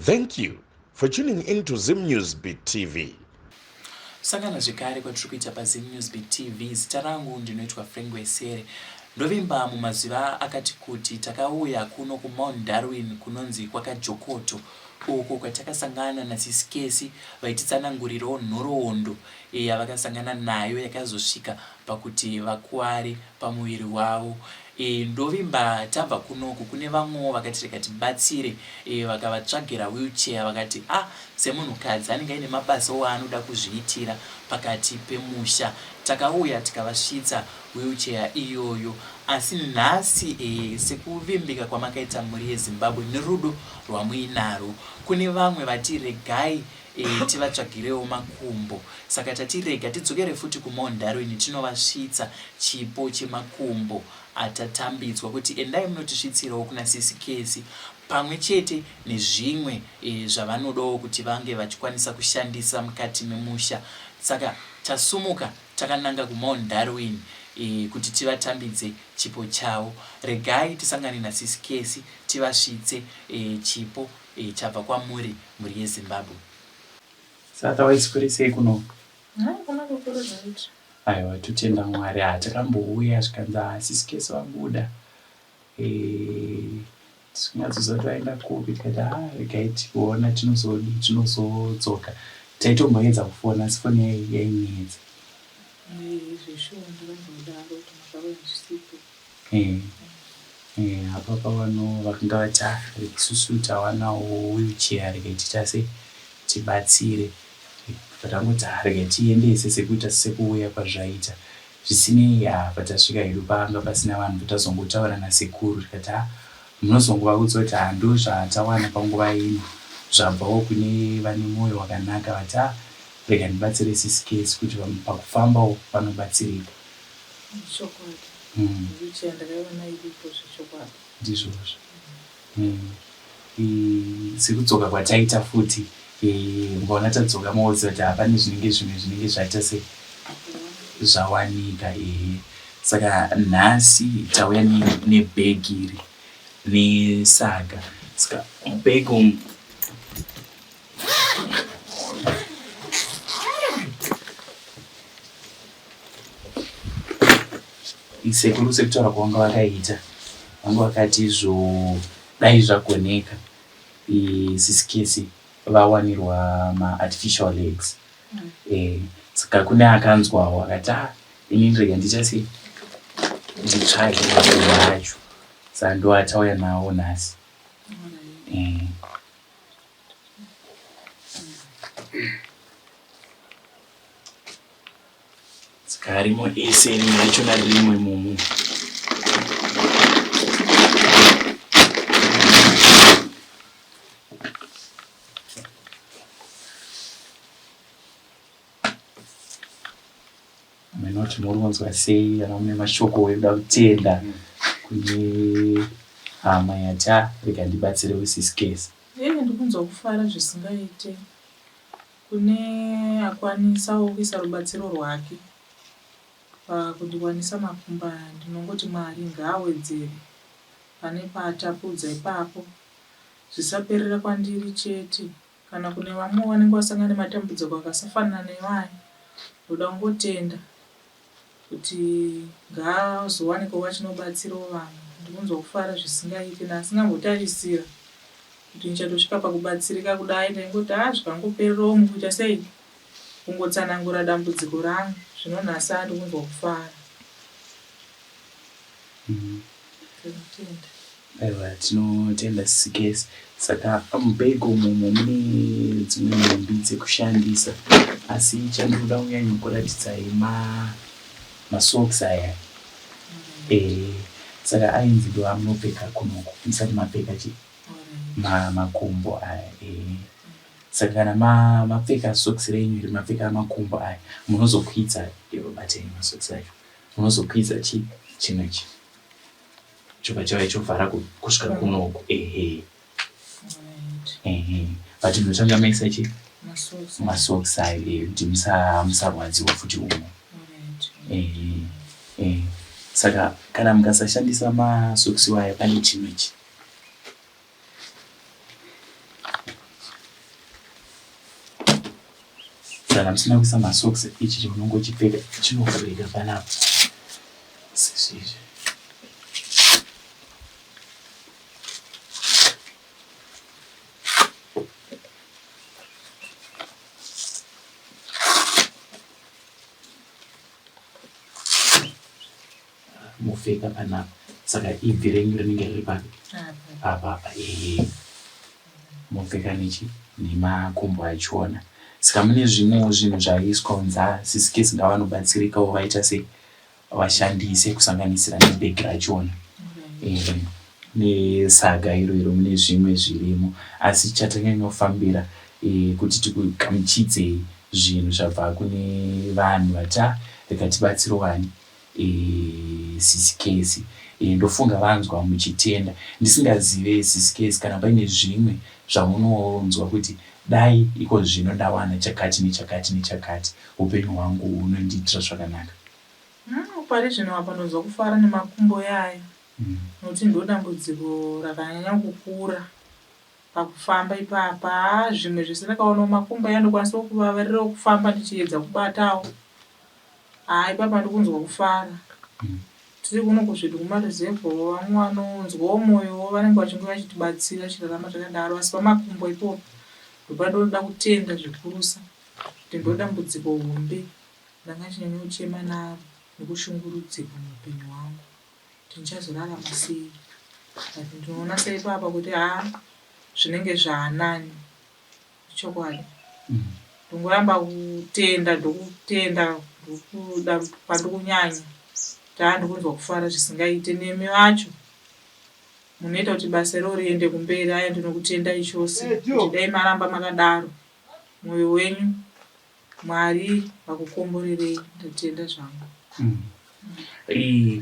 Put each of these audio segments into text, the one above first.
Thank you for tuning in to Zim News Beat TV. Sangana zvekare kwatiri kuita paZim News Beat TV. Zita rangu ndinoitwa Frank Wesere. Ndovimba mumazuva akati kuti takauya kuno kuMount Darwin kunonzi kwaKajokoto uko kwatakasangana naSisi Kesi vaititsanangurirawo nhoroondo yavakasangana nayo yakazosvika pakuti vakuware pamuviri wavo. E, ndovimba tabva kunoku kune vamwewo vakati rega tibatsire e, vakavatsvagira wheelchair vakati a ah, semunhukadzi anenge aine mabasawo aanoda kuzviitira pakati pemusha. Takauya tikavasvitsa wheelchair iyoyo asi nhasi e, sekuvimbika kwamakaita mhuri yeZimbabwe nerudo rwamuinarwo kune vamwe vati regai e, tivatsvagirewo makumbo saka tati rega tidzokere futi kuMount Darwin tinovasvitsa chipo chemakumbo atatambidzwa kuti endai munotisvitsirawo kuna sisi Kesi pamwe chete nezvimwe e, zvavanodawo kuti vange vachikwanisa kushandisa mukati memusha saka tasumuka takananga kuMount Darwin e, kuti tivatambidze chipo chavo regai tisangane nasisi Kesi tivasvitse e, chipo e, chabva kwamuri mhuri yeZimbabwe. Saka waiswere sei kuno? Hayi kuna kukuru zvaita. Aiwa totenda Mwari haa takambouya zvikanzi haa sisi Kesi vabuda eh tisikunyatsozwa kuti vaenda kupi tikati haa regai tiona tinozodii tinozodzoka taitomboedza kufona asi foni yainetsa. Eh zveshuwa ndakambodaro kuti makauya zvisipo. Eh eh apa pavano vakanga vati ah isusu tawanawo wheelchair regai tiita sei tibatsire tangoti ah regai tiendese sekuita sekuuya kwazvaita zvisinei ah patasvika hedu panga pasina vanhu tazongotaura nasekuru tikati ah munozongovaudza kuti ah ndozvatawana panguva ino zvabvawo kune vane mwoyo wakanaka vati ah rega ndibatsire sisi Kesi kuti pakufambawo vanobatsirika. Chokwadi. Wheelchair ndakaiona iripo zvechokwadi. Ndizvozvo. Sekudzoka kwataita futi mukaona tadzoka moziva kuti hapane zvinenge zvimwe zvinenge zvaita se zvawanika ehe. Saka nhasi tauya nebhegi iri nesaga. Saka mubhegi umu Sekuru sekutaura kwavanga vakaita vanga vakati izvo dai zvagoneka sisi Kesi vawanirwa maartificial legs mm. Saka kune akanzwawo akati ah ini ndrega ndiita sei nditsvage makuva acho saka ndoatauya nawo nhasi eh. Saka arimo ese rimwe rachona ririmo imomo. Munoti muri kunzwa sei kana mune mashoko ekuda kutenda kune hama yati ah rega ndibatsirewo sisi Kesi. Eeh ndikunzwa kufara zvisingaite. Kune akwanisawo kuisa rubatsiro rwake pakundiwanisa makumbo aya ndinongoti Mwari ngaawedzere pane paatapudza ipapo zvisaperera kwandiri chete Kana kune vamwewo vanenge vasangana nematambudziko akasafanana newaya, ndoda kungotenda kuti ngaazowanikwawo achinobatsirawo vamwe. Ndikunzwa kufara zvisingaite ndasingambotarisira kuti ndichatosvika pakubatsirika kudai. Ndaingoti haa zvikangopererawo mukuita sei kungotsanangura dambudziko rangu zvino nhasi haa ndikunzwa kufara. Tinotenda. Aiwa tinotenda sisi Kesi. Saka mubag umu mune dzimwe nhumbi dzekushandisa asi chandinoda kunyanya kuratidzai ma masocks aya. Eh, saka ainzi ndo amunopfeka kunoku musati mapfeka chi ma makumbo aya. Eh. Saka kana ma mapfeka socks renyu iri mapfeka makumbo aya munozokwidza ivo batei masocks acho. Munozokwidza chi chinhu ichi. Chobva chauya chovhara kusvika kunoku ehe ehe but munotanga maisa chi masocks ayo eh, kuti musarwadziwa futi umo ehe eh. Saka kana mukasashandisa masocks iwayo pane chinhu ichi Kana musina kuisa masocks ichi chaunongochipfeka chinovhurika panapa sezvizvi. Mopfeka panapa saka ibvi renyu rinenge riri papi apa apa ehe mopfeka nechi nemakumbo achiona saka mune zvimwewo zvinhu zvaiswa kunzi ah sisi Kesi ngavanobatsirikawo vaita sei vashandise kusanganisira nebhegi rachona ehe nesaga iro iro mune zvimwe zvirimo asi chatanyanyofambira e, kuti tikugamuchidzei zvinhu zvabva kune vanhu vati ah rega tibatsirwani e, sisi Kesi e, ndofunga vanzwa muchitenda ndisingazive sisi Kesi kana paine zvimwe zvaunonzwa kuti dai iko zvino ndawana chakati nechakati nechakati upenyu hwangu hunondiitira zvakanaka. Mm, pari zvino apa ndonzwa kufara nemakumbo yaya nokuti ndodambudziko rakanyanya kukura pakufamba ipapa haa zvimwe zvese ndakaonawo makumbo aya ndokwanisawo kuvavarirawo kufamba ndichiedza kubatawo haa ipapa ndikunzwa kufara tiri kuno kuzvedu kumaruzevha vamwe vanonzwawo moyowo vanenge vachinge vachitibatsira tichirarama takadaro asi pamakumbo ipopo ndopandoda kutenda zvikurusa kuti ndodambudziko hombe ndanga ndichinyanya kuchema naro nekushungurudzika muupenyu hwangu. kuti ndichazorarama sei but ndinoona seipapa kuti haa zvinenge zvaanani ichokwadi ndongoramba kutenda ndokutenda ndokuda pandikunyanya kuti haa ndikunzwa kufara zvisingaite nemi vacho munoita kuti basa iro riende kumberi aya ndinokutendai chose kuti dai maramba makadaro mwoyo wenyu Mwari vakukomborerei ndatenda zvangu. Mm.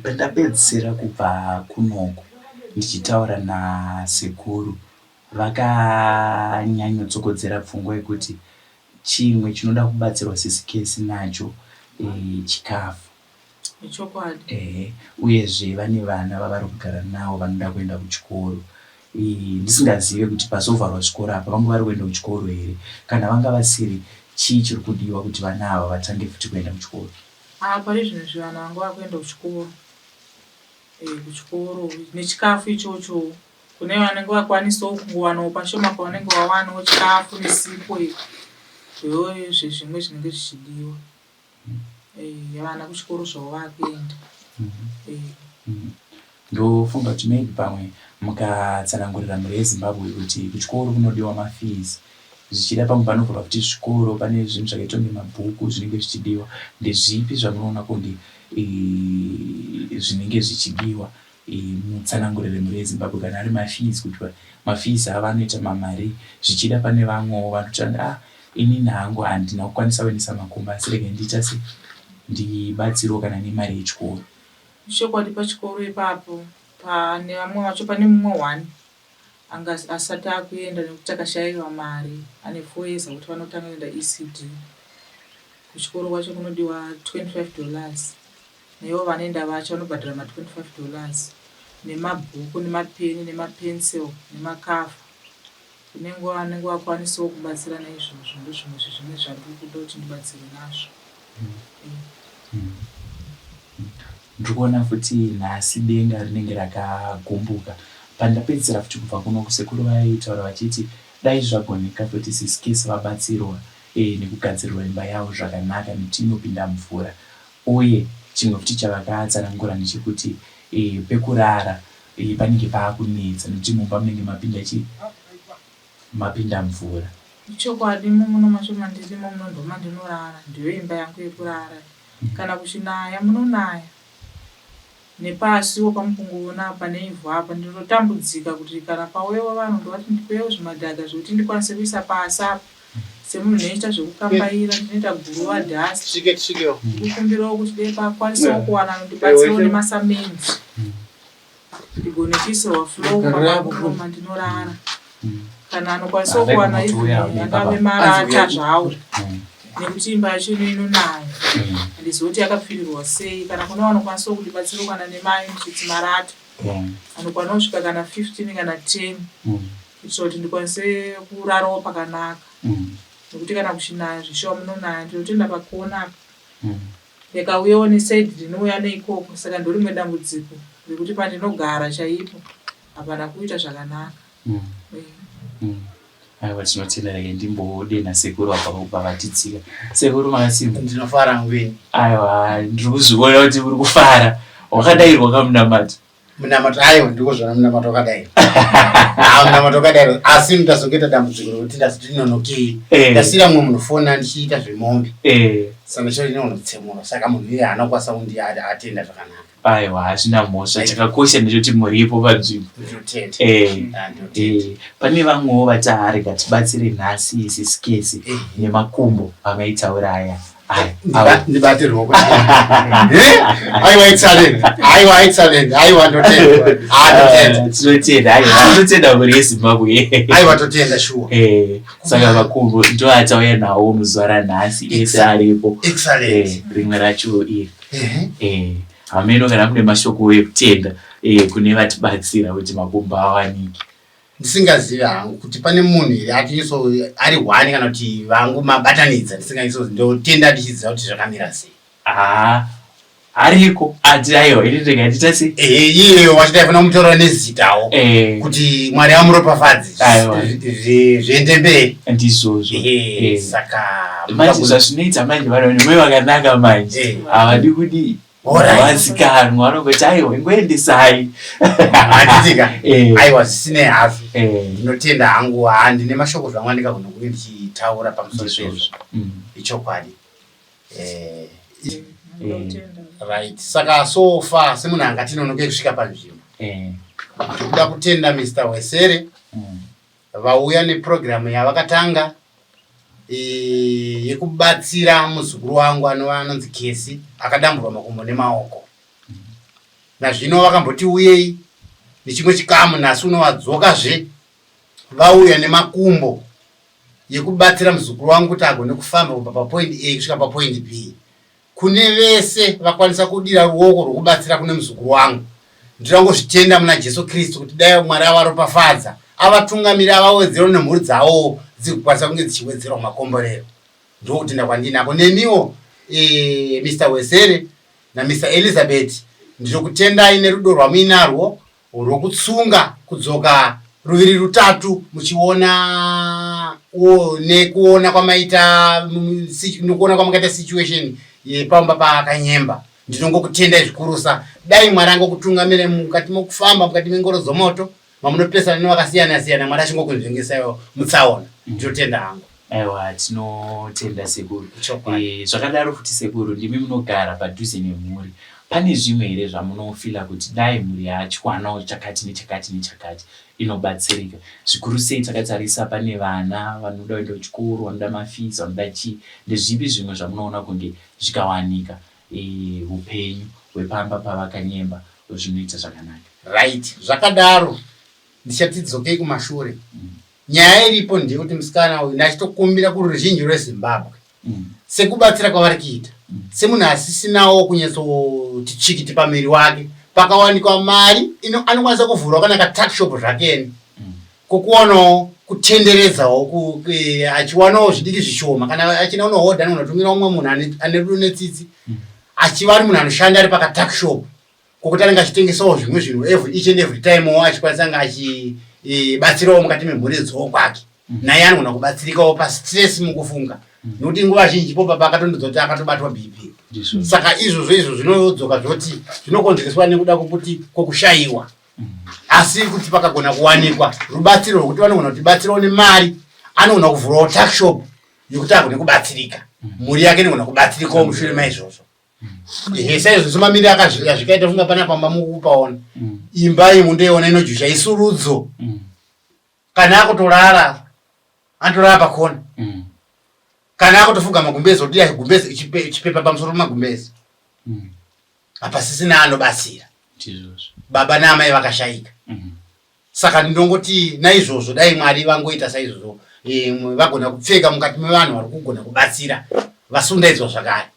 Pandapedzisira kubva kunoku ndichitaura nasekuru vakanyanyotsokodzera pfungwa yekuti chimwe chinoda kubatsirwa sisi Kesi nacho e, chikafu. Ichokwadi. Ehe, uyezve vane vana vavari kugara navo vanoda kuenda kuchikoro. Ndisingazive kuti pazovharwa zvikoro apa vanga vari kuenda kuchikoro here. Kana vanga vasiri, chii chiri kudiwa kuti vana ava vatange futi kuenda kuchikoro? Haa pari zvino izvi vana vanga vakuenda kuchikoro. Eh, kuchikoro nechikafu ichocho kune vanenge vakwanisawo kungowanawo pashoma pavanenge vawanawo chikafu nesipo iyi ndozvezvimwe zvinenge zvichidiwa. Eh, vana kuchikoro zvavo vakuenda. Eh. Ndofunga kuti maybe pamwe mukatsanangurira mhuri yeZimbabwe kuti kuchikoro kunodiwa mafees zvichida pamwe panovhurwa futi zvikoro pane zvinhu zvakaita kunge mabhuku zvinenge zvichidiwa ndezvipi zvamunoona kunge eh, zvinenge zvichidiwa Mutsanangurire mhuri yeZimbabwe kana ari mafees kuti mafees avo anoita mamari zvichida pane vamwewo vanotanga ah inini hangu handina kukwanisa kuendesa makumbo asi regai ndiita sei Ndibatsirewo kana nemari yechikoro. Ichokwadi pachikoro ipapo pane vamwe vacho pane mumwe one anga asati akuenda nekuti takashaiwa mari ane four years akuti vanotanga kuenda ECD. Kuchikoro kwacho kunodiwa 25 dollars naivo vanoenda vacho vanobhadhara ma 25 dollars nemabhuku nemapeni nemapencil nemakavha. Kune nguva vanenge vakwanisawo kubatsira naizvozvo ndozvimwe zvezvimwe zvandiri kuda kuti ndibatsirwe nazvo. Ndiri kuona futi nhasi denga rinenge rakagumbuka. Pandapedzisira futi kubva kuno sekuru vaitaura vachiti dai zvagoneka futi sisi Kesi vabatsirwa eh, nekugadzirirwa imba yavo zvakanaka nekuti inopinda mvura. Uye chimwe futi chavakatsanangura ndechekuti eh, pekurara eh, panenge paakunetsa nekuti mumba munenge mapinda chii mapinda mvura. Ichokwadi imo muno macho mandiri imo muno ndomandinorara ndiyo imba yangu yekurara kana kuchinaya munonaya nepasiwo pamukungoona apa neivhu apa ndinototambudzika kuti kana pauyawo vanhu ndovati ndipeiwo zvimadhaga zvekuti ndikwanise kuisa pasi apa semunhu ndinoita zvekukambaira ndinoita guruva dust ndikukumbirawo kuti dei pakwanisawo kuwana anondibatsirawo nemasamende ndigone kuisirwa floor mumba mangu muno mandinorara kana anokwanisawo kuwana even angave marata zvawo nekuti imba yacho ino inonaya handizivi kuti yakapfirirwa sei kana kune vanokwanisawo kundibatsira kana nemainjitsi marata anokwana kusvika kana 15 kana 10 kuitira kuti ndikwanise kurarawo pakanaka nekuti kana kuchinaya zveshuwa munonaya ndinotenda pakuona apa Yakauyawo neside rinouya neikoko saka ndorimwe dambudziko rekuti pandinogara chaipo hapana kuita zvakanaka. Mm. Eh. Mm. Aiwa tinotenda rege ndimbodenha sekuru apa kubva vatitsika. Sekuru makasimba? Ndinofara ngwini. Aiwa ndiri kuzviona kuti uri kufara. Wakadairwa kamunamato. Munamato ayo ndiko zvona munamato wakadai. Ah munamato wakadai asi ndazongoita dambudziko rekuti ndazoti ndinonokei. Eh. Ndasiira mumwe munhu foni andichiita zvemombe. Eh. Saka ndichoti ndinonotsemura saka munhu iye haana kukwanisa kundi atenda zvakanaka. Aiwa hazvina mhosva chakakosha ndechoti muripo panzvimbo. Ndinotenda. Eh. Ah, ndinotenda. Eh. Pane vamwewo vati arega tibatsire nhasi isisikesi eh. nemakumbo amaitaura aya. Ndibate ruoko. Aiwa excellent. Aiwa excellent. Aiwa ndotenda. Ah ndotenda. Tinotenda. Aiwa tinotenda mhuri yeZimbabwe. Aiwa totenda shuwa. Eh saka makumbo ndoatauya nawo muzuva ranhasi ese aripo. Excellent. Eh, rimwe racho iri. Eh hameno kana mune mashoko ekutenda eh kune vatibatsira kuti makumbo awanike. Ndisingazivi hangu kuti pane munhu here atiso ari one kana kuti vangu mabatanidza ndisingaiso ndotenda ndichiziva kuti zvakamira sei. Haa ariko ati aiwa ini ndega ndiita sei? Ehe iye wacho taifanira kumutaura nezitawo Eh. kuti Mwari amuropafadze Aiwa. zviende mberi. Ndizvozvo. Ehe Eh. saka Manje zvazvinoita manje vanhu vane mwoyo wakanaka manje Eh. havadi kudii Vazikanwa vanongoti aiwa ingoendesai. Handitika. Eh. Aiwa zvisinei hazvo. Eh. Ndinotenda hangu haa ndine mashoko zvangu andingagona kunge ndichitaura pamusoro pezvo. Ichokwadi. Eh. Right. Saka so far semunhu angatinonoke kusvika panzvimbo. Eh. Ndikuda kutenda Mr. Wesere. Vauya neprogram yavakatanga e, yekubatsira muzukuru wangu anova anonzi Kesi akadamburwa makumbo nemaoko. Nazvino vakamboti uyei nechimwe chikamu nhasi unovadzokazve vauya nemakumbo yekubatsira muzukuru wangu kuti agone kufamba kubva papoint A kusvika papoint B. Kune vese vakwanisa kudira ruoko rwokubatsira kune muzukuru wangu, ndinoda kungozvitenda muna Jesu Kristu kuti dai Mwari avaropafadza, avatungamire, avawedzerawo nemhuri dzavowo dzigokwanisa kunge dzichiwedzerwa makomborero. Ndokutenda kwandinako. Nemiwo eh, Mister Wesere na Mister Elizabeth ndinokutendai nerudo rwamuinarwo rwokutsunga kudzoka ruviri rutatu muchiona nekuona kwamaita nekuona kwamakaita situation yepamba paakanyemba ndinongokutendai zvikurusa dai mwari angokutungamire mukati mokufamba mukati mengoro dzomoto mamunopesana nevakasiyana siyana mwari achingokunzvengesaiwo mutsaona ndinotenda hangu Aiwa tinotenda sekuru. Eh, zvakadaro futi sekuru ndimi munogara padhuze nemhuri. Pane zvimwe here zvamunofila kuti dai mhuri yachiwanawo chakati nechakati nechakati inobatsirika. Zvikuru sei takatarisa pane vana vanoda kuenda kuchikoro, vanoda mafees, vanoda chii. Ndezvipi zvimwe zvamunoona kunge zvikawanika. Upenyu hwepamba pavakanyemba zvinoita zvakanaka. Right zvakadaro ndichati dzokei kumashure nyaya iripo ndeyekuti musikana uyu ndachitokumbira kuruzhinji rweZimbabwe sekubatsira kwavari kuita semunhu asisinawo kunyatsoti tsvikiti pamiri wake pakawanikwa mari anokwanisa kuvhurawo kana katuckshop zvakeni kokuwanawo kutenderedzawo achiwanawo zvidiki zvishoma kana achina unohodha anogona kutumira umwe munhu ane rudo netsitsi achiva ari munhu anoshanda ari pakatuckshop kokuti anenge achitengesawo zvimwe zvinhu every each and every time wo achikwanisa anga achibatsirawo mukati memhuri dzowo kwake naye anogona kubatsirikawo pastress mukufunga nokuti nguva zhinji po baba akatondiudza kuti akatobatwa bp saka izvozvo izvo zvinodzoka zvoti zvinokonzereswa nekuda kwokuti kwokushayiwa asi kuti pakagona kuwanikwa rubatsiro rwekuti vanogona kutibatsirawo nemari anogona kuvhurawo tuckshop yekuti agone kubatsirika mhuri yake inogona kubatsirikawo mushure maizvozvo ehe saizvo semamiriro akazvikaita funga pana pamba mukupaona imba iyi mundoiona inojusha isurudzo kana akutorara anotorara pakona kana akutofuga magumbezi odira gumbezi chipepa pamusoro pemagumbezi hapasisina anobatsira baba naamai vakashaika Saka ndinongoti naizvozvo dai Mwari vangoita saizvozvo eh, vagona kupfeka mukati mevanhu vari kugona kubatsira vasundaidzwa zvakare.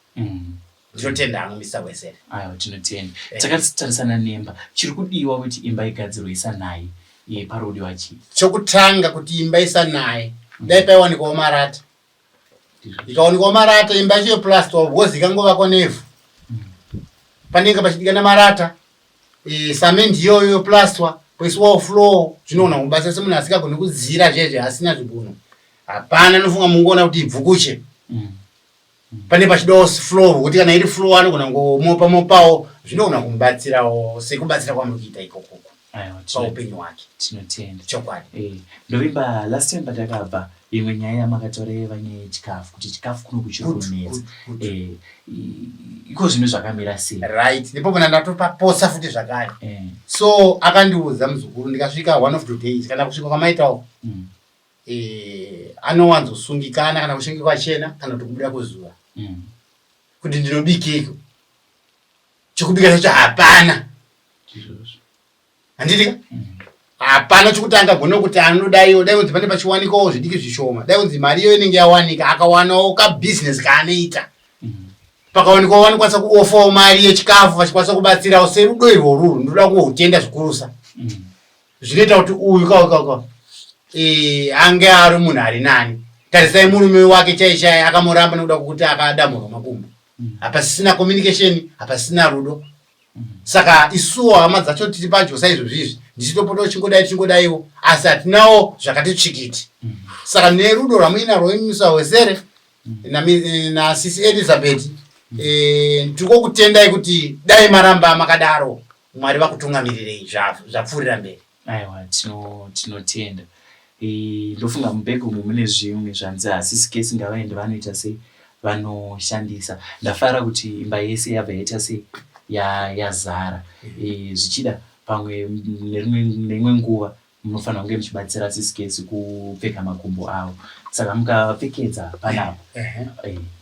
Ndinotenda hangu Mr. Wesere. Aiwa tinotenda. Eh. Takatarisana nemba. Chiri kudiwa kuti imba igadzirwe isanaye eh, pari kudiwa chii? Chokutanga kuti imba isanaye dai paiwanikwawo marata. Ikawanikwawo marata imba yacho yeplastwa because ikangovakwa nevhu. Panenge pachidikana marata e, samende iyoyo yoplastwa poiswawo floor zvinoona kubatsira semunhu asingagoni kudzira zvezve asina zvigunwe hapana nofunga mungoona kuti ibvukuche pane pachidawo floor kuti kana iri floor anogona kungomopa mopawo zvinogona kumubatsirawo sekubatsira kwamuri kuita ikokoko paupenyu hwake tinotenda chokwadi eh, ndovimba last time patakabva imwe nyaya yamakataura yaiva nyaya yechikafu kuti chikafu kuno kuchiri kunetsa eh, iko zvino zvakamira sei right ndipo pana ndatopaposa futi zvakare eh. So akandiudza muzukuru ndikasvika one of the days kana kusvika kwamaitawo eh, anowanzosungikana kana kuchinge kwachena kana kuti kubuda kwezuva kuti ndinobikeiko chekubika chacho hapana handiti ka hapana chekuti angagone kuti anodaiwo dai kunzi pane pachiwanikawo zvidiki zvishoma dai kunzi mari iyo inenge yawanika akawanawo kabhizinesi kaanoita pakawanikwawo vanokwanisa kuofawo mari yechikafu vachikwanisa kubatsirawo serudo irworuru ndinoda kuhutenda zvikurusa zvinoita kuti uyu kakaka e, ange ari munhu ari nani tarisai murume wake chai chai akamuramba nekuda kwekuti akadamurwa makumbo hapasisina communication hapasisina rudo Saka isuwo hama dzacho tiri padyo saizvozvi izvi ndichitopota uchingodai tichingodaiwo asi hatinawo zvakati tsvikiti. Saka nerudo rwamuinarwo imi Musahwesere nasisi Elizabeth eh, tiri kukutendai kuti dai maramba makadaro Mwari vakutungamirirei zvapfuurira mberi. Aiwa tinotenda. Ndofunga mubhegi umu mune zvimwe zvanzi hasisi kesi ngavaende vanoita sei vanoshandisa. Ndafara kuti imba yese yabva yaita sei yazara. Zvichida pamwe neimwe nguva munofanira kunge muchibatsira sisi kesi kupfeka makumbo avo. Saka mukavapfekedza panapa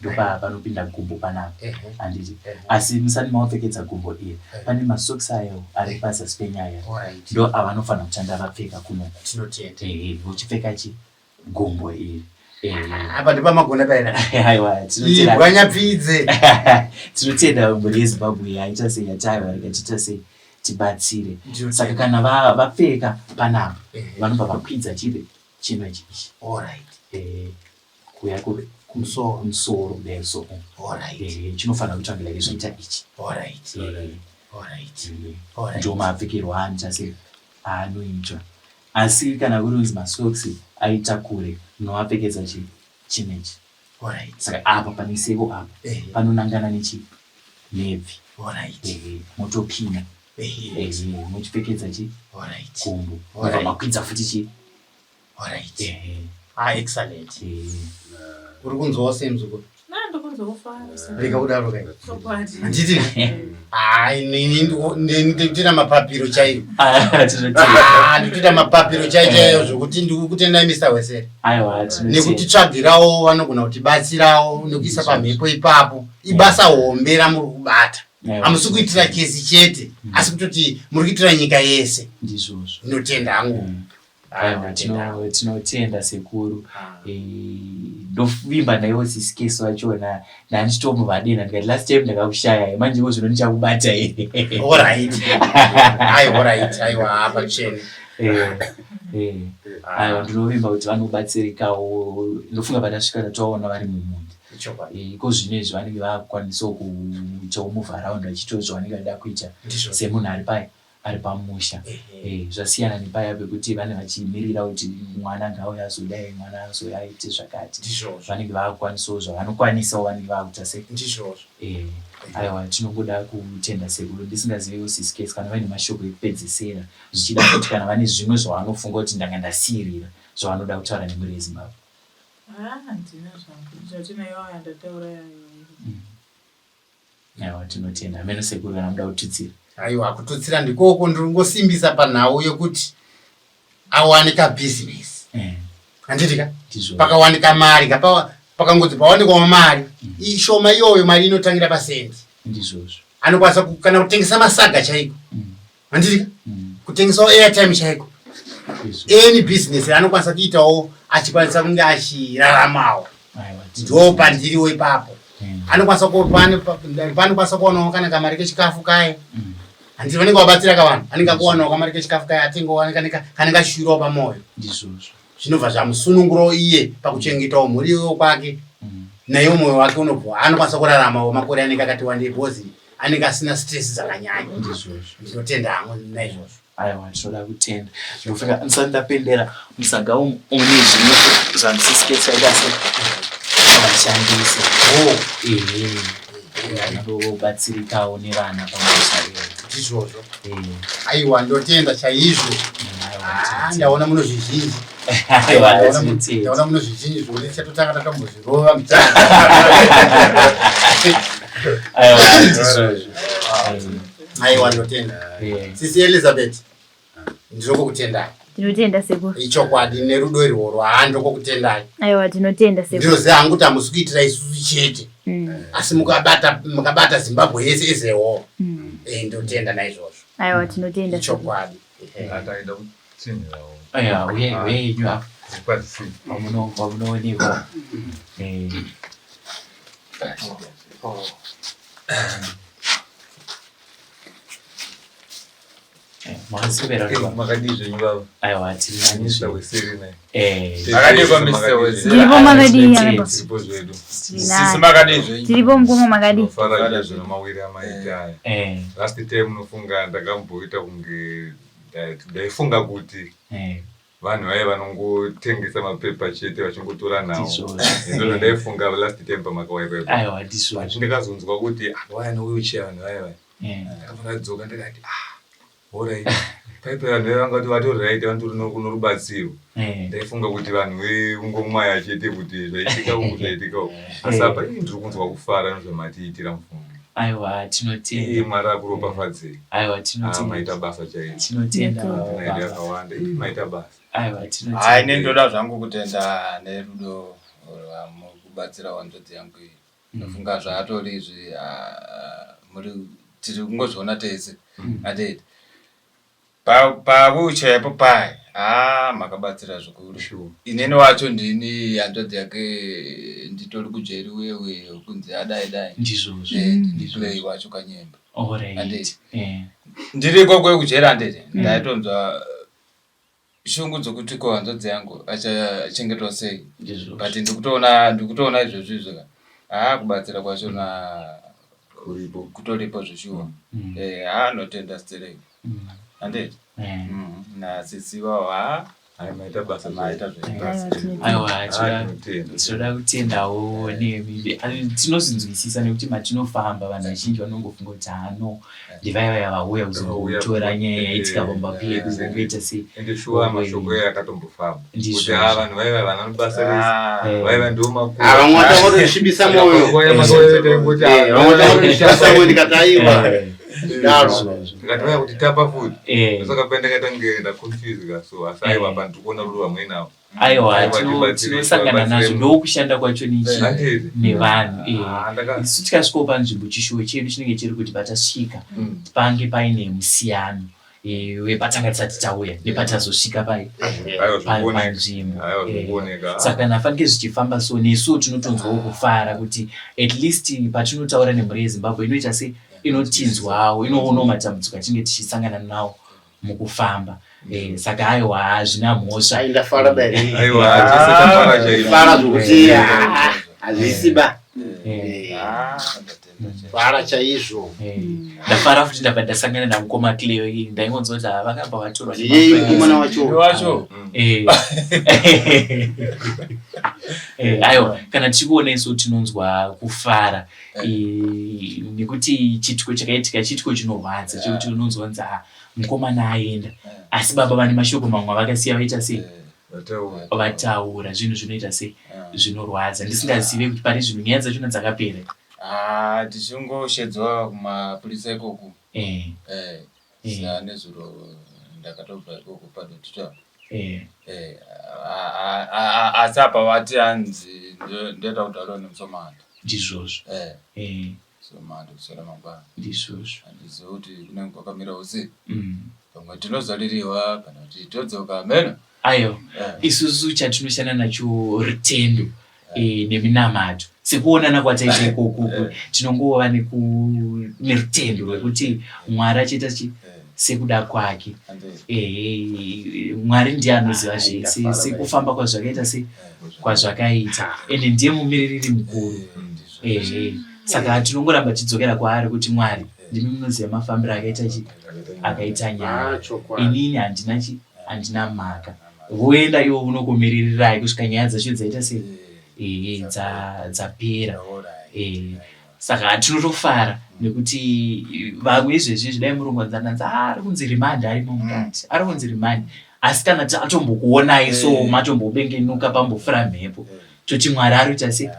ndopapanopinda gumbo panapa handiti asi musati mavapfekedza gumbo iri pane masocks ayo ari pazasi penyaya ndo avanofanira kutanga vapfeka kuno vochipfeka chi gumbo iri apa ndipamagona paina aiwa tinotenda tinotenda mhuri yezimbabwe yaita sei yataiwa rega tiita sei tibatsire saka kana vapfeka panapa vanobva vakwidza chipe chino ichi ichi kuya kumusoro kudai so chinofanira kuita kunge like zvaita ichi ndo mapfekerwo aanoita sei aanoitwa asi kana kuri kunzi masocks aita kure munoapfekedza chi chinechi saka apa pane seko apa panonangana nechi nebvi motopinda mochipfekedza chi gumbo makwidza futi chi Alright. Ah, excellent. Uri kunzwawo sei muzukuru? Rega kudaro kai. Handiti? Ah, ini ndikutoita mapapiro chaiyo. Ah, ndikutoita mapapiro chaiyo chaiyo zvekuti ndikukutendai Mr. Wesere. Aiwa, Nekutitsvagirawo vanogona kutibatsirawo nekuisa pamhepo ipapo. Ibasa hombe ramuri kubata. Hamusi kuitira kesi chete, mm. asi kutoti muri kuitira nyika yese. Ndizvozvo. Ndinotenda hangu. Mm. Aiwa tinotenda sekuru. Ah. Eh, ndovimba naiwo sisi kesi vachona ndandichitomuvadena ndikati last time ndakakushaya manje iko zvino ndichakubata here. Alright. Aiwa alright. Aiwa apa chene. Eh, eh. Aiwa ndinovimba kuti vanobatsirikawo ndofunga patasvika tatovaona vari mumunda. Iko zvino izvi vanenge vakukwanisawo kuitawo move around vachiitawo zvavanenge vachida kuita semunhu ari pai ari pamusha. Eh, zvasiyana nepaya pekuti vane vachimirira kuti mwana ngaauye azodai mwana azouya aite zvakati. Vanenge vakukwanisawo zvavanokwanisawo vanenge vakuita sei. Eh, aiwa tinongoda kutenda sekuru ndisingazivewo sisi Case kana vaine mashoko ekupedzesera zvichida futi kana vane zvimwe zvavanofunga kuti ndanga ndasiirira zvavanoda kutaura nemhuri yeZimbabwe. Ah, handina zvangu ndichatinayo aya ndataura yayo. Mm. Aiwa tinotenda hameno sekuru kana muda kututsira. Aiwa kututsira ndikoko ndiri kungosimbisa panhau yokuti awane kabhizinesi eh. handiti ka pakawanika mari pakangonzi pawanikwawo mari mm. ishoma iyoyo mari inotangira pasendi ndizvozvo anokwanisa kana kutengesa masaga chaiko mm. handiti ka mm. kutengesawo airtime chaiko any business anokwanisa kuitawo achikwanisa kunge achiraramawo ndo pandiriwo ipapo anokwanisa paanokwanisa kuwanawo kana kamari kechikafu kaye handiti vanenge vabatsira ka vanhu anenge akuwanawo kamari kechikafu kaye atengewo kanenge achishurawo pamoyo zvinobva zvamusunungurawo iye pakuchengetawo mhuri iyoyo kwake mm. naiwo mwoyo wake unobva anokwanisa kuraramawo makore anenge akati wandei because anenge asina stress dzakanyanya ndinotenda hangu naizvozvo Aiwa tinoda kutenda. Ndinofunga ndisati ndapendera musaga umu une zvimwe zvandisisiketsa ita se vashandise. Oh. Ehe. Vanobatsirikawo nevana pamusha iyoyo. Ndizvozvo. Aiwa ndotenda chaizvo. Ah, ndaona muno zvizhinji. Ndaona muno zvizhinji zvekuti tichatotanga tatombozvirova mutanga. Aiwa ndizvozvo. Aiwa ndotenda. Sisi Elizabeth ndinokukutendai. Tinotenda sekuru. Ichokwadi nerudo irworwo haa ndinokukutendai. Aiwa tinotenda sekuru. Ndinoziva hangu kuti hamusi kuitira isusu chete. Mm. Asi mukabata mukabata Zimbabwe yese as a whole. Mm. Eh ndotenda naizvozvo. Aiwa tinotenda. Ichokwadi. Ataida kutsinhirawo. Aiwa uye uye yenyu apa. Pamunoonekwa. Eh. Oh. Makadii zvenyu baba? Aiwa tiri nani zvedu. Weseri naye. Eh. Makadii kwa Mr. Weseri? Tiripo makadii Tiripo zvedu. Sisi makadii zvenyu? Tiripo mukoma makadii? Fara zvenyu mawiri amaita aya. Eh. Last time unofunga ndakamboita kunge ndaifunga kuti eh vanhu vaye vanongotengesa mapepa chete vachingotora nhau ndizvo ndaifunga last time pamakauya paipa ndakazonzwa kuti ah, vauya newheelchair vanhu vaya vaya ndakabva ndadzoka ndikati ah horait paipa vanhu vaya vanga vatori right vanotori norubatsiro ndaifunga kuti vanhu vekungomwaya chete kuti zvaitika uku zvaitika uku asi apa ii ndiri kunzwa kufara nezvamatiitira mufunge aiwa tinotenda mwari akuropafadzei aiwa tinotenda ah, maita basa chaizvo tinotenda maita akawanda ii maita basa aiwa tinotenda hai ne ndoda zvangu kutenda nerudo rwamukubatsira hanzvadzi yangu iyi ndofunga zvaatori izvi ah, muri tiri kungozviona tese atete Pawheelchair ipo paye haa makabatsira zvikuru. Sure. Inini wacho ndini hanzvadzi yake nditori kujeri uye uye kunzi adai dai. Ndizvozvo. Eh, ndini play wacho kanyemba. Alright. Handiti. Eh. Ndiri ikoko kujeri handiti. Ndaitonzwa shungu dzokuti ko hanzvadzi yangu achachengetwa sei. Ndizvozvo. But ndikutoona ndikutoona izvozvo izvo ka. Haa kubatsira kwacho na Kuripo. kutoripo zveshuwa. Mm. Eh, haa notenda stereki. Mm. Handiti. Eh. Nasisi vawo haa Hai maita basa maita zvenyu. Aiwa tinotenda. Aiwa Ah, tinotenda. tinoda kutendawo nemi tinozvinzwisisa nekuti matinofamba vanhu vazhinji vanongofunga kuti hano ndivaya vaya vauya kuzotora nyaya yaitika pamba pedu vokuita sei Ende shuwa mashoko aya akatombofamba. Ndizvo. Kuti haa vanhu vaiva vana basa rese. Ah. Vaiva ndiwo makuru. Ah, vamwe vatangotosvibisa moyo. Nguva yamakauya taingoti, ah, Eh, vamwe vatangotosvibisa moyo ndikati aiwa. Daro. Ndikati vaya kuti tapa futi. Eh. Saka pandakaita kunge ndaconfuse ka so asi aiwa apa ndiri kuona rudo rwamuinavo. Aiwa, tinosangana nazvo, ndokushanda kwacho nichi nevanhu. Eh, ah, isu tikasvikawo panzvimbo, chishuwo chedu chinenge chiri kuti patasvika mm. pange paine musiyano eh, wepatanga tisati tauya nepatazosvika pai panzvimbo. Eh, saka kana fanike zvichifamba so, nesuwo tinotonzwawo kufara kuti at least patinotaura nemhuri yeZimbabwe inoita se inotinzwawo, inoonawo matambudziko atinge tichisangana nawo mukufamba. Eh, saka aiwa, hazvina mhosva. Ai, ndafara bere. Aiwa, tese tafara chaizvo. Fara zvokuti ah, hazvisi ba. Fara chaizvo. Ndafara futi ndabva ndasangana namukoma Cleo. Iyi ndaingonzwa kuti ava vakabva vatorwa. Ndiye mukomana wacho. Wacho. Aiwa, kana tichikuona isu tinonzwa kufara, nekuti chiitiko chakaitika chiitiko chinorwadza, chekuti unonzwa kunzi ah, mukomana aenda, asi baba vane mashoko mamwe avakasiya vaita sei, vataura zvinhu zvinoita sei, zvinorwadza. Ndisingazive kuti pari zvino nyaya dzachona dzakapera. Ah, tichingoshedzwa kumapurisa ikoku. Nezuro ndakatobva ikoko padotito. Asi apa vati hanzi ndoita kutaura nemusomanda. Ndizvozvo. Somanda kuswera mangwana. Ndizvozvo. Handizivi kuti kunenge kwakamirawo sei. Pamwe tinozaliriwa kana kuti todzoka meno. Ayo, isusu chatinoshanda nacho rutendo neminamato. Sekuonana kwataita ikoko, tinongova nerutendo rwekuti Mwari achiita chi sekuda kwake. Mwari ndiye anoziva zvese, sekufamba kwazvakaita, se kwazvakaita, ende ndiye mumiririri mukuru. Saka tinongoramba tichidzokera kwaari kuti Mwari, ndimi munoziva mafambiro akaita chi akaita nyaya. Ah, chokwadi. Inini handina chi handina mhaka. Voenda ivo unokumiririrai kusvika nyaya dzacho dzaita sei, dzapera. Saka tinotofara nekuti vamwe izvezvi izvi dai murungu anzananzi ari kunzi remand, arimo mukati, ari kunzi remand. Asi kana tatombokuonai so, matombobengenuka, pambofura mhepo, toti Mwari ari kuita sei,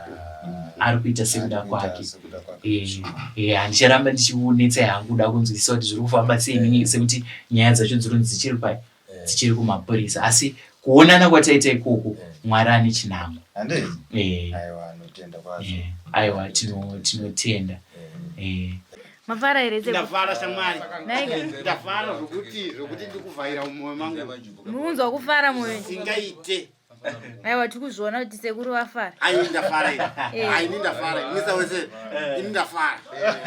ari kuita sekuda kwake. Handicharamba ndichikunetsai hangu kuda kunzwisisa kuti zviri kufamba sei, sekuti nyaya dzacho dzirunzi dzichiri pai, dzichiri kumapurisa. Asi kuonana kwataita ikoko, Mwari ane chinangwa. Handei. Aiwa, anotenda kwazvo. Aiwa, tinotenda. Mafara here sekuru? Ndafara shamwari. Naika. Ndafara zvokuti ndikuvhaira mumwoyo mangu. Muunzwa kufara mwoyo. Singaite. Aiwa, tiri kuzviona kuti sekuru vafara. Ai, ndafara ini. Ai, ini ndafara. Misa wese, ini ndafara.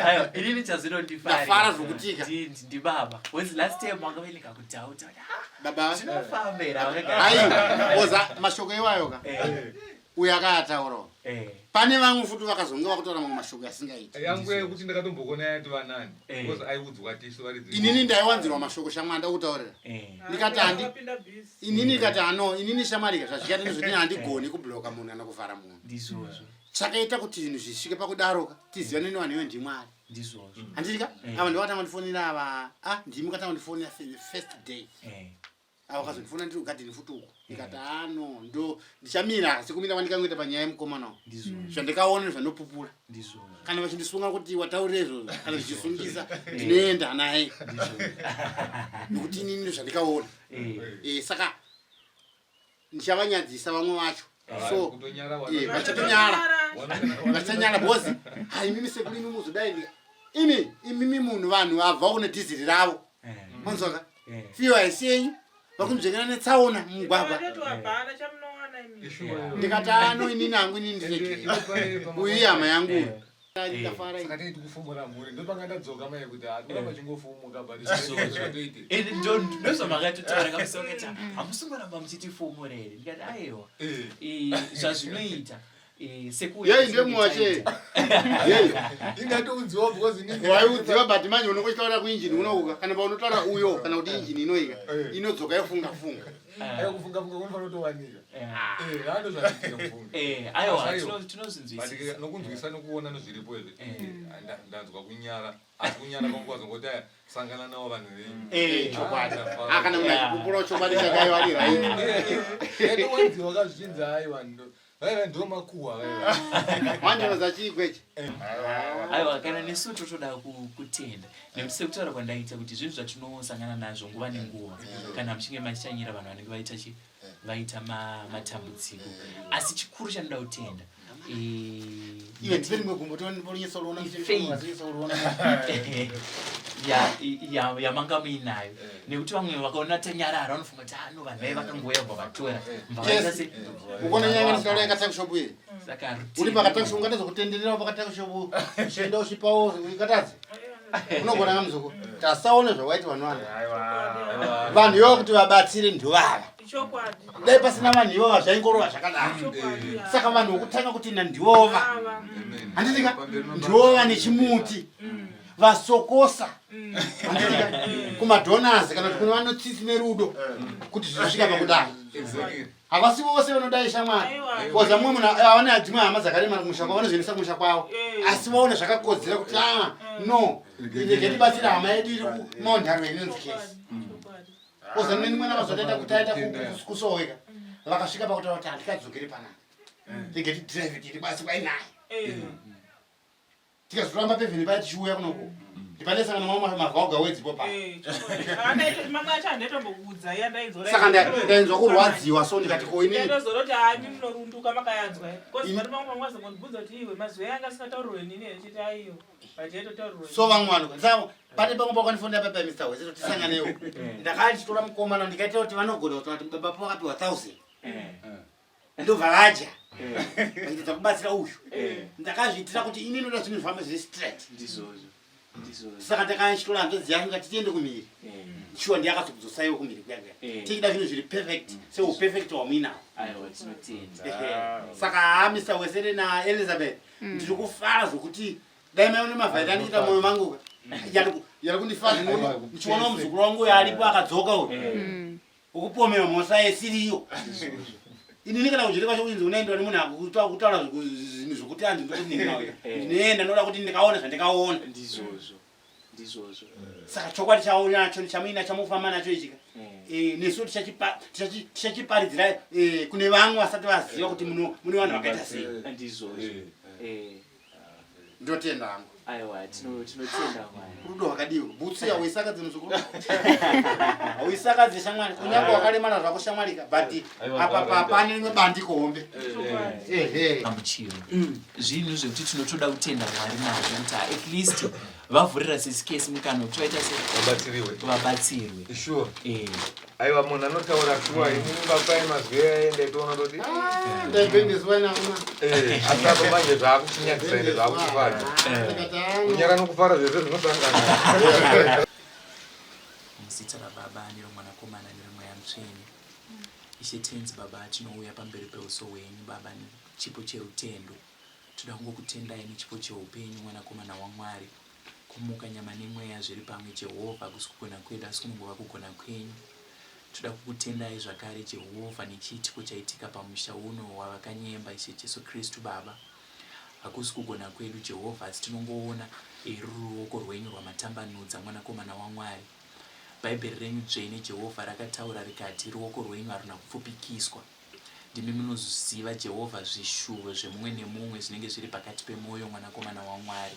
Aiwa, inini chazvinondifara Ndafara zvokutika. Ndibaba was last time wakaverenga kudhauta. Baba. Zvinofamba here? Ai, oza mashoko iwayo ka. Uyo akayataurawo. Pane vamwe futi vakazonge vakutaura mamwe mashoko asingaiti. Yangu yekuti ndakatombokona yati vanani because aiudzwa tisu varidzi. Inini ndaiwanzirwa mashoko shamwari, ndakutaurira. Ndikati handi inini ndikati ano inini shamwari zvazvikaita ndezvoti handigoni kubloka munhu kana kuvhara munhu. Ndizvozvo. Chakaita kuti zvinhu zvisvike pakudaroka tizivane nevanhu iwe ndimwari. Ndizvozvo. Handiti ka? Ava ndovakatanga kundifonera ava. Ah, ndimi katanga kundifonera the first day. Ava vakazondifonera ndiri kugadheni futi uko. Ndikati ano ndo ndichamira sekumira kwandikangoita panyaya yemukomana uyu. Ndizvozvo. Zvandikaona nezvandopupura. Ndizvozvo. Kana vachindisunga kuti wataurira izvozvo kana zvichisungisa, ndinoenda naye nekuti inini ndozvandikaona. Saka ndichavanyadzisa vamwe vacho so Kutonyara. Vachatonyara, vachanyara because hai, imimi sekuru, imi muzodai imi imimi munhu vanhu vabva kune dhiziri ravo, manzwaka, fiyo haisi yenyu, vakunzvengera netsaona mumugwagwa. Hapana chamunowana imi. Ndikati ano inini hangu inini ndiregere, uyu ihama yangu uyu. Ndafara. Saka tinenge tikufumura mhuri, ndopanga ndadzoka mai kuti hatiramba chingofumuka, but zvindoite. Ende ndozvamakatotaura kamusi wakati hamusingoramba muchitifumura here? Ndikati aiwa. Zvazvinoita sekuuya Yei, ndemuwache yei. Ingatoudziwa because inini Waiudziwa, but manje unongochitaura kuinjini unokuka kana paunotaura uyo kana kuti injini inoika inodzoka yofunga funga. Aiwa, kufunga funga kunofanira kutowanika. Ando zvatiitika mufunge. Aiwa, Asi aiwa. tinozvinzwisisa. But nokunzwisa nokuona nozviripo izvi, ndanzwa kunyara, asi kunyara kwangu kwazongoti aya sangana navo vanhu venyu. Chokwadi. Ndafara. Ah, kana munhu achipupura chokwadi chakaiwa ari right. Yatowanziwa kazvinzi aiwa. Vaiva ndo makuwa vaiva. Manje unoza chii kwechi? Aiwa, kana nesu totoda kutenda nekuti sekutaura kwandaita kuti zvinhu zvatinosangana nazvo nguva nenguva kana muchinge mashanyira vanhu vanenge vaita chi vaita matambudziko, asi chikuru chanoda kutenda Iwe ndipe rimwe gumbo tonyesoluona. Faith. Yamanga muinayo, nekuti vamwe vakaona tanyarara vanofunga kuti ano vanhu vai vakangouya bva vatora bva vaita se Ukona nyanga nditaura yakatakushop iyi. Saka Uri pakatakushop, ungatazokutenderera pakatakushop, uchienda uchipawo ukatadzi. Unogona kamuzuku. Tasaone zvawaiti vanhu vana. Vanhu ivo kuti vabatsire ndovava. Chokwadi. Dai pasina vanhu ivava zvaingorova zvakadaro. Chokwadi. Saka vanhu vokutanga kutenda ndivova. Ava. Handitika ndivova nechimuti. Vasokosa. Handitika kumadonors kana kuti kune vanotsitsi nerudo kuti zvisvika pakudai. Exactly. Havasi vose vanodai, shamwari. Aiwa. Koza mumwe munhu avane dzimwe hama dzakaremara kumusha kwavo, vanozoendesa kumusha kwavo, asi vaona zvakakodzera kuti a no, rege tibatsire hama yedu iri kuMount Darwin inonzi Kesi. Chokwadi. Koza neni mwena mazotaita kuti taita kusoweka, vakasvika pakutaura kuti handikadzokeri panapa, rege tidrive tiri basi kwainaye. Tikazoramba pevheni paya tichiuya kunoko ndipanesangana mamwe mavhauga wedzipo pa. Chokwadi. Mamwe acho handaitombokuudza iya ndainzwa. Saka ndainzwa kurwadziwa, so ndikati ko inini Ndaitozoroti hani munorunduka makayanzwa. Kozi vari mamwe mamwe azongondibvunza kuti iwe mazuva yanga asingataurirwe nini here, chiti aiyo. Vachaitotaurirwe. So vamwe vanhu saka pane pamwe pakandifonera papa Mr Wese tisanganewo, ndakachitora mukomana ndikaita kuti vanogona kutaura kuti baba po vakapiwa 1000 ndobva vadya vachiedza kubatsira uyu. Ndakazviitira kuti ini noda zvinhu zvifambe zviri straight. Ndizvozvo, ndizvozvo. Saka ndakachitora hanzvadzi yangu ngati tiende kumhiri. Shuwa ndiyakazokudzosaiwo kumhiri kuya kuya. Tichida zvinhu zviri perfect seuperfect hwamuinawo. Aiwa, tinotenda. Ehe. Saka haa, Mr Wesere naElizabeth, ndiri kufara zvokuti dai maiona mavhairi andiita mwoyo mangu yari kundifadza ndichiona muzukuru wangu uyo aripo akadzoka uyu ukupomerwa mhosva yesiriyo. Inini kana kujere kwacho kuinzi unoendwa nemunhu akutaura zvinhu zvokuti anzi ndokuti ndinoenda ndoda kuti ndikaona zvandikaona. Ndizvozvo, ndizvozvo. Saka chokwadi chaunacho chamuina chamufamba nacho ichika, nesu tichachiparidzira kune vamwe vasati vaziva kuti mune vanhu vakaita sei. Ndizvozvo. Ndotenda hangu. Aiwa, tinotenda Mwari. Rudo hwakadiwa. Bhutsu yawisakadze muzukuru, hauisakadze shamwari, kunyange wakaremara zvako shamwarika, but Aiwa, apa zvakaita. pane rimwe bandiko hombe, ehe. Gamuchiro zvinhu zvekuti tinotoda kutenda Mwari nazvo kuti at least vavhurira sesikesi mukana wekuti vaita se Vabatsiriwe. Vabatsirwe. Sure. Aiwa, munhu anotaura shuwa, inini papai mazwi aye ndaitoona toti Ndaibendeswa inakuna. Asi apo manje zvaakuchinyadzisa ende zvaakuchifadza. Kunyara nokufara zvese zvinosangana. Muzita raBaba neroMwanakomana neroMweya Mutsvene. Ishe Tenzi Baba, tinouya pamberi peuso hwenyu Baba nechipo cherutendo. Toda kungokutendai nechipo cheupenyu, Mwanakomana waMwari. Kumuka nyama nemweya zviri pamwe, Jehovha, hakusi kugona kwedu asi kunongova kugona kwenyu. Toda kukutendai zvakare, Jehovha, nechiitiko chaitika pamusha uno wavakanyemba, Ishe Jesu Kristu Baba. Hakusi kugona kwedu, Jehovha, asi tinongoona ruri ruoko rwenyu rwamatambanudza, Mwanakomana waMwari. Bhaibheri renyu dzvene, Jehovha, rakataura rikati ruoko rwenyu haruna kupfupikiswa. Ndimi munoziva, Jehovha, zvishuvo zvemumwe nemumwe zvinenge zviri pakati pemwoyo, Mwanakomana waMwari.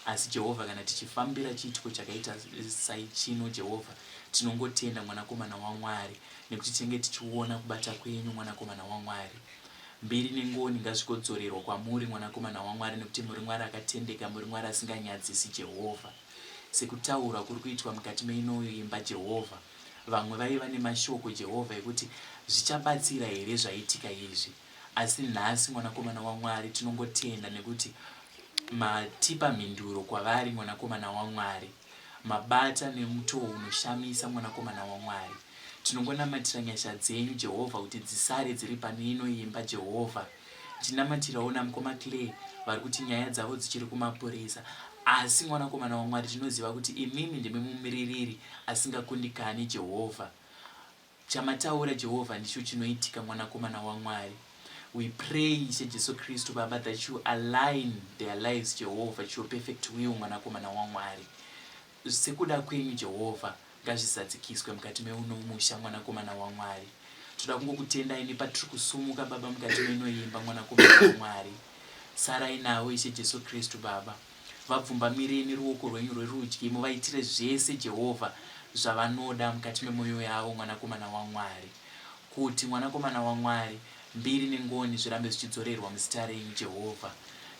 Asi Jehovha, kana tichifambira chiitiko chakaita saichino, Jehovha, tinongotenda, Mwanakomana waMwari, nekuti tinenge tichiona kubata kwenyu, Mwanakomana waMwari. Mbiri nengoni ngazvikodzorerwa kwamuri, Mwanakomana waMwari, nekuti muri Mwari akatendeka, muri Mwari asinganyadzisi, Jehovha. Sekutaura kuri kuitwa mukati meinoyo imba, Jehovha, vamwe vaiva nemashoko, Jehovha, ekuti zvichabatsira here zvaitika izvi, asi nhasi, Mwanakomana waMwari, tinongotenda nekuti matipa mhinduro kwavari, Mwanakomana waMwari. Mabata nemutoo unoshamisa, Mwanakomana waMwari. Tinongonamatira nyasha dzenyu, Jehovha, kuti dzisare dziri pane ino imba, Jehovha. Ndinamatirawo namukoma Clay vari kuti nyaya dzavo dzichiri kumapurisa, asi Mwanakomana waMwari, tinoziva kuti imimi ndimi mumiririri asingakundikani, Jehovha. Chamataura, Jehovha, ndicho chinoitika, Mwanakomana waMwari. We pray, Ishe Jesu Kristu Baba, that you align their lives, Jehovha, to your perfect will, Mwanakomana waMwari. Sekuda kwenyu, Jehovha, ngazvizadzikiswe mukati meuno musha, Mwanakomana waMwari. Toda kungokutendai nepatiri kusumuka Baba mukati menoimba Mwanakomana waMwari. Sarai navo Ishe Jesu Kristu Baba. Vabvumbamirei neruoko rwenyu rwerudyi muvaitire zvese Jehovha zvavanoda mukati memoyo yavo Mwanakomana waMwari. Kuti Mwanakomana waMwari, mbiri nengoni zvirambe zvichidzorerwa muzita renyu Jehovha.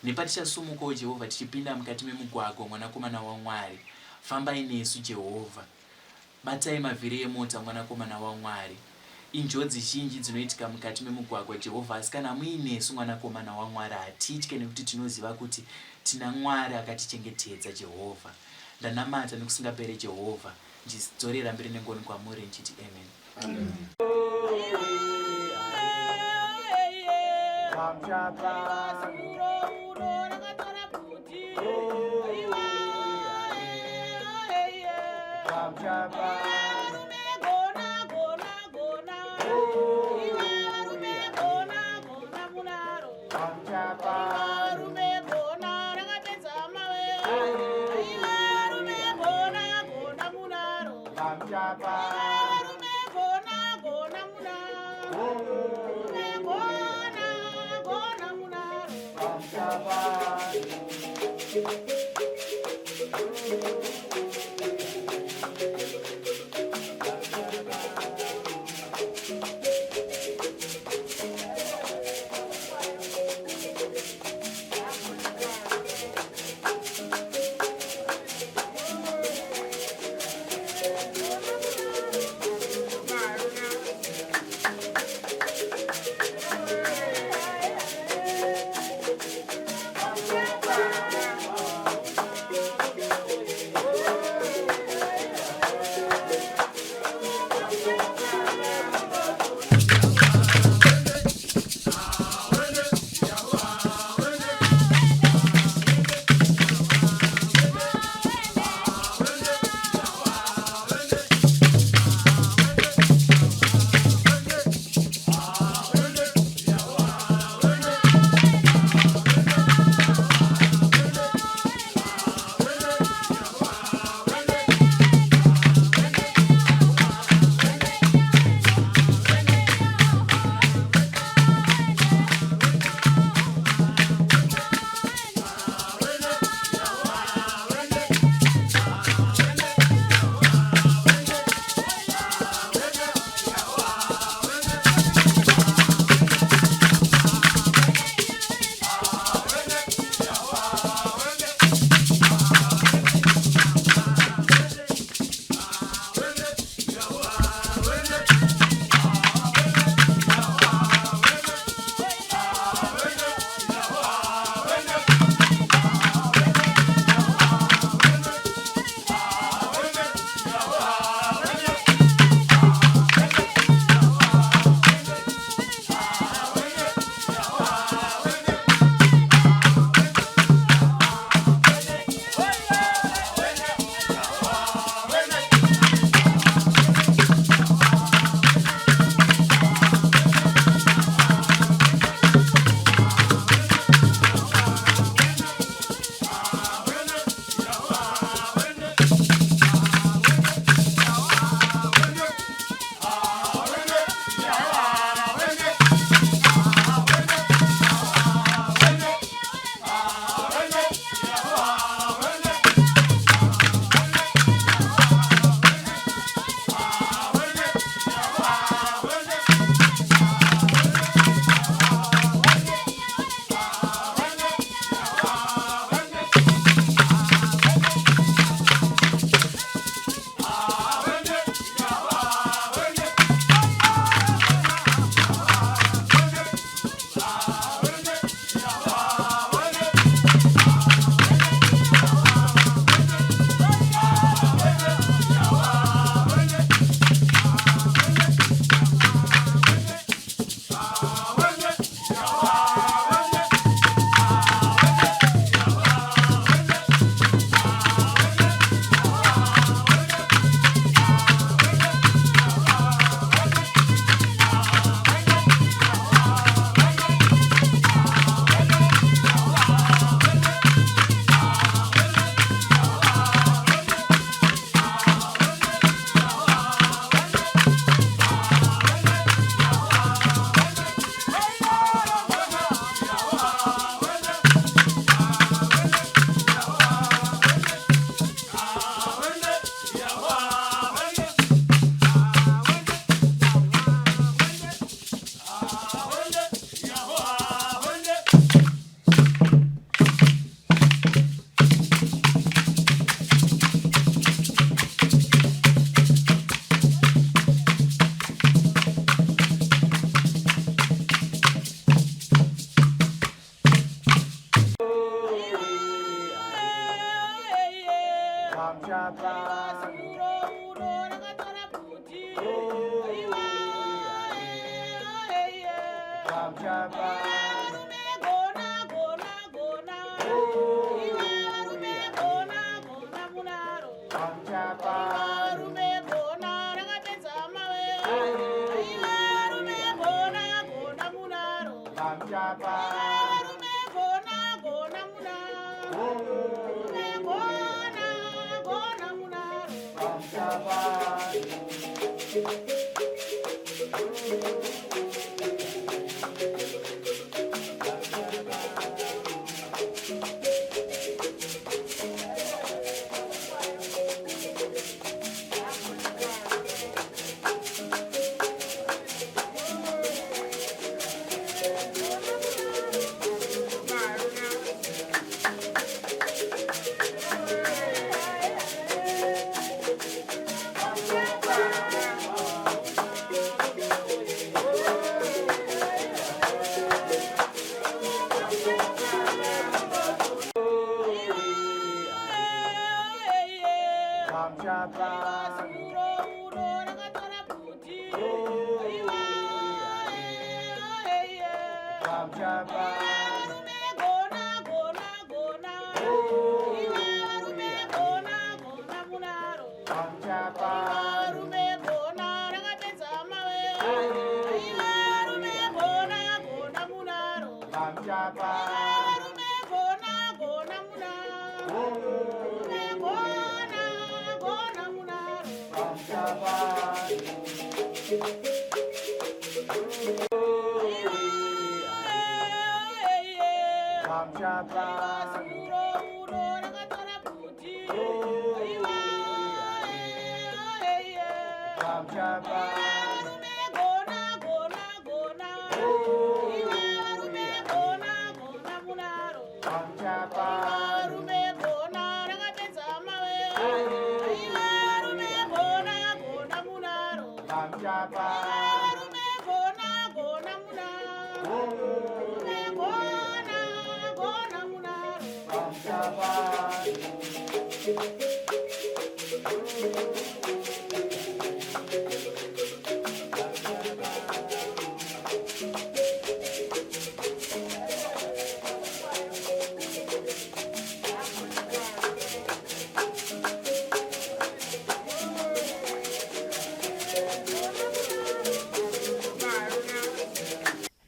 Nepatichasumukawo Jehovha tichipinda mukati memugwagwa Mwanakomana waMwari. Fambai nesu Jehovha. Batai mavhiri emota Mwanakomana waMwari. Injodzi zhinji dzinoitika mukati memugwagwa Jehovha asi kana muinesu Mwanakomana waMwari hatitye nekuti tinoziva kuti tina Mwari akatichengetedza Jehovha. Ndanamata nekusingapere Jehovha ndichidzorera mbiri nengoni kwamuri ndichiti Amen. Amen.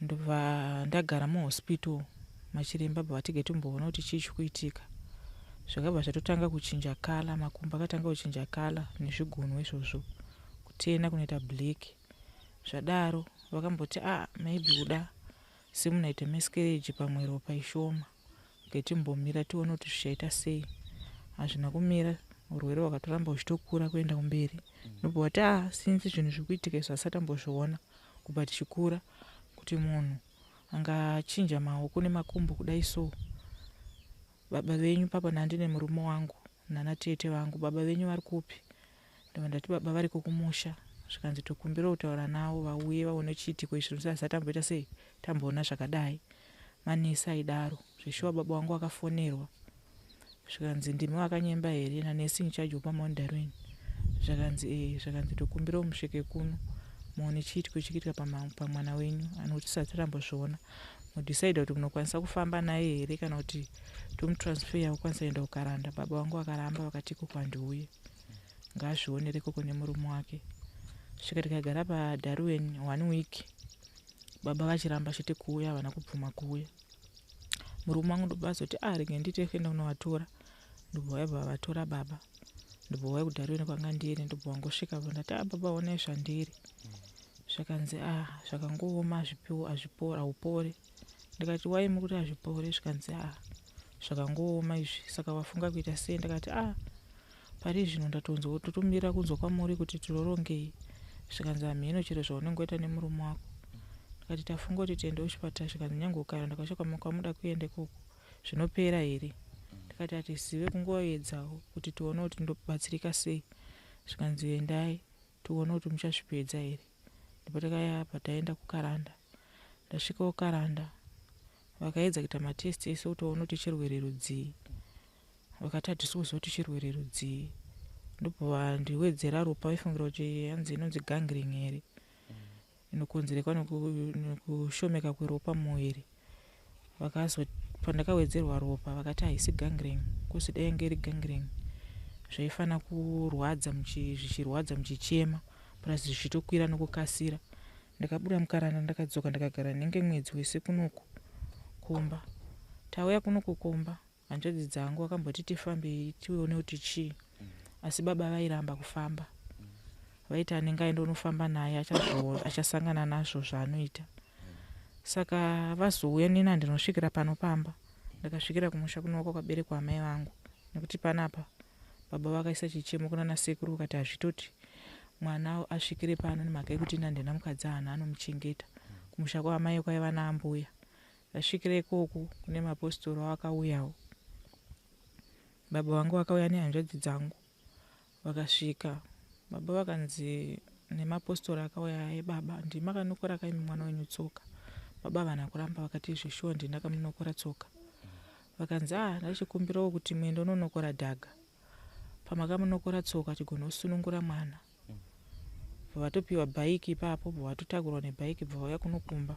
Ndobva ndagara muhospital machiremba bva vatige timboona kuti chii chikuitika. Zvakabva zvatotanga kuchinja kala, makumbo akatanga kuchinja kala nezvigunwe izvozvo, kutena kunoita black. Zvadaro vakamboti ah maybe kuda semunoita miscarriage pamwe ropa ishoma, ngetimbomira tione kuti zvichaita sei. Hazvina kumira, urwere hwakatoramba huchitokura kuenda kumberi. Ndobva vati ah since zvinhu zviri kuitika izvi asati ambozviona kubva tichikura kuti munhu angachinja maoko nemakumbo kudai so. Baba venyu papa nandine murume wangu nana tete vangu, baba venyu vari kupi? Ndobva ndati baba variko kumusha. Zvikanzi tokumbira kutaura navo vauye vaone chiitiko ichi nokuti asati amboita sei tamboona zvakadai. Manesi aidaro. Zveshuwa baba vangu vakafonerwa zvikanzi ndimi vakanyemba here nanesi in charge wepaMount Darwin? Zvakanzi ee. Zvakanzi tokumbirawo musvike kuno muone chiitiko chikuitika pamwana wenyu anokuti tisati tambozviona. Modecide kuti munokwanisa kufamba naye here kana kuti tomutransfer okwanisa kuenda kuKaranda. Baba vangu vakaramba vakati ikoko handiuye, ngaazvionere ikoko nemurume wake. Svika tikagara paDarwin 1 week, baba vachiramba chete kuuya, havana kubvuma kuuya. Murume wangu ndobva azoti ah rege ndiite kuenda kunovatora. Ndobva vauya bva vatora baba. Ndobva vauya kuDarwin kwanga ndiri, ndobva vangosvika bva ndati ah baba honai zvandiri. Zvakanzi ah zvakangooma hazvipiwo hazvipora haupore. Ndikati wai muri kuti hazvipore? Zvikanzi ah zvakangooma izvi saka wafunga kuita sei? Ndakati ah pari zvino ndatonzwa totomira kunzwa kwamuri kuti tirorongei. Zvikanzi hamheno chero zvaunenge waita nemurume wako. Ndikati tafunga kuti tiende kuchipatara. Zvikanzi nyange ukaenda kwacho kwamuda kuenda ikoko zvinopera here? Ndikati hatizive kungoedzawo kuti tione kuti ndobatsirika sei. Zvikanzi endai tione kuti muchazvipedza here. Ndipo takaya taenda kuKaranda. Ndasvika kuKaranda vakaedza kuita matest ese kuti vaone kuti chirwere rudzii. Vakati hatisi kuziva kuti chirwere rudzii. Ndobva vandiwedzera ropa vaifungira kuti hanzi inonzi gangrene here inokonzerekwa nekushomeka kweropa mumuviri. Vakazo pandakawedzerwa ropa vakati haisi gangrene kozi dai yange iri gangrene zvaifana kurwadza zvichirwadza muchichema plus zvichitokwira nokukasira. Ndakabuda mukaranda ndakadzoka ndakagara nenge mwedzi wese kunoku kumba. Tauya kunoku kumba hanzvadzi dzangu vakamboti tifambei tione kuti chii asi baba vairamba kufamba vaiti anenge aenda unofamba naye achasangana nazvo zvaanoita saka vazouya nini handinosvikira pano pamba ndakasvikira kumusha kunova kwakaberekwa amai vangu nekuti panapa baba vakaisa chichemo kunana sekuru vakati hazvitoti mwana asvikire pano nemhaka yekuti ini handina mukadzi haana anomuchengeta kumusha kwaamai kwaiva naambuya Ndasvikira ikoko kune mapositori akauyawo. Baba vangu vakauya nehanzvadzi dzangu vakasvika. Baba vakanzi nemapositori akauya aye baba ndimi makanokora kaimi mwana wenyu tsoka. Baba havana kuramba vakati zveshuwa ndini ndakamunokora tsoka. Vakanzi ah ndachikumbirawo kuti muende unonokora dhaga. Pamakamunokora tsoka tigonosunungura mwana. Bva vatopiwa bhaiki ipapo bva vatotakurwa nebhaiki bva vauya kuno kumba.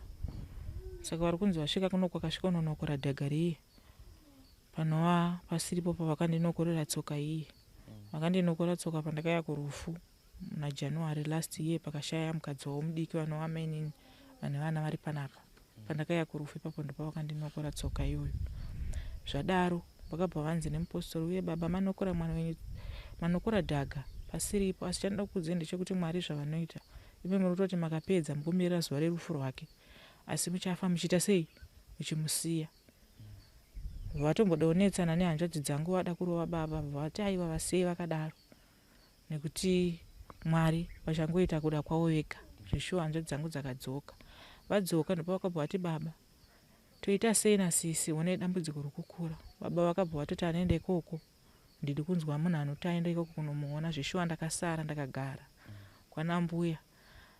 Saka vari kunzi vasvika kuno kwakasvika unonokora dhaga riye panova pasiripo pavakandinokorera tsoka iye. Vakandinokora tsoka pandakauya kurufu muna January last year pakashaya mukadzi wavo mudiki vanova mainini vane vana vari panapa. Pandakauya kurufu ipapo ndopavakandinokora tsoka iyoyo. Zvadaro vakabva vanzi nemupostori uye baba manokora mwana wenyu manokora dhaga pasiripo asi chandinoda kukuudzai ndechekuti Mwari zvavanoita imi muri kutoti makapedza mukumirira zuva rerufu rwake asi muchafa muchiita sei muchimusiya. Vatomboda kunetsana nehanzvadzi dzangu vada kurova baba vati aiwa vasiyei vakadaro. Nekuti Mwari vachangoita kuda kwavo vega. Zveshuwa hanzvadzi dzangu dzakadzoka. Vadzoka ndopavakabva vati baba toita sei nasisi honai dambudziko rikukura. Baba vakabva vatoti anoenda ikoko ndidi kunzwa munhu anoti aenda ikoko kunomuona. Zveshuwa ndakasara ndakagara kwana mbuya.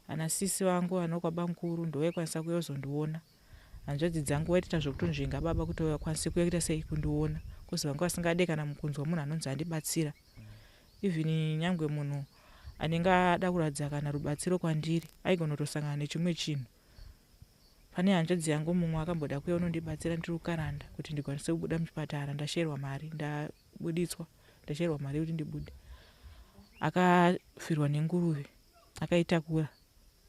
Ana sisi vangu vano kwabamkuru ndovaikwanisa kuuya kuzondiona. Hanzvadzi dzangu vaitoita zvekutonzvenga baba kuti vakwanise kuuya kuita sei kundiona coz vanga vasingade kana kunzwa munhu anonzi andibatsira. Even nyangwe munhu anenge ada kuratidza kana rubatsiro kwandiri aigona kutosangana nechimwe chinhu. Pane hanzvadzi yangu mumwe akamboda kuuya unondibatsira ndiri kukaranda kuti ndikwanise kubuda muchipatara ndashairwa mari ndabuditswa ndashairwa mari yekuti ndibude. Akafirwa nenguruve akaitakura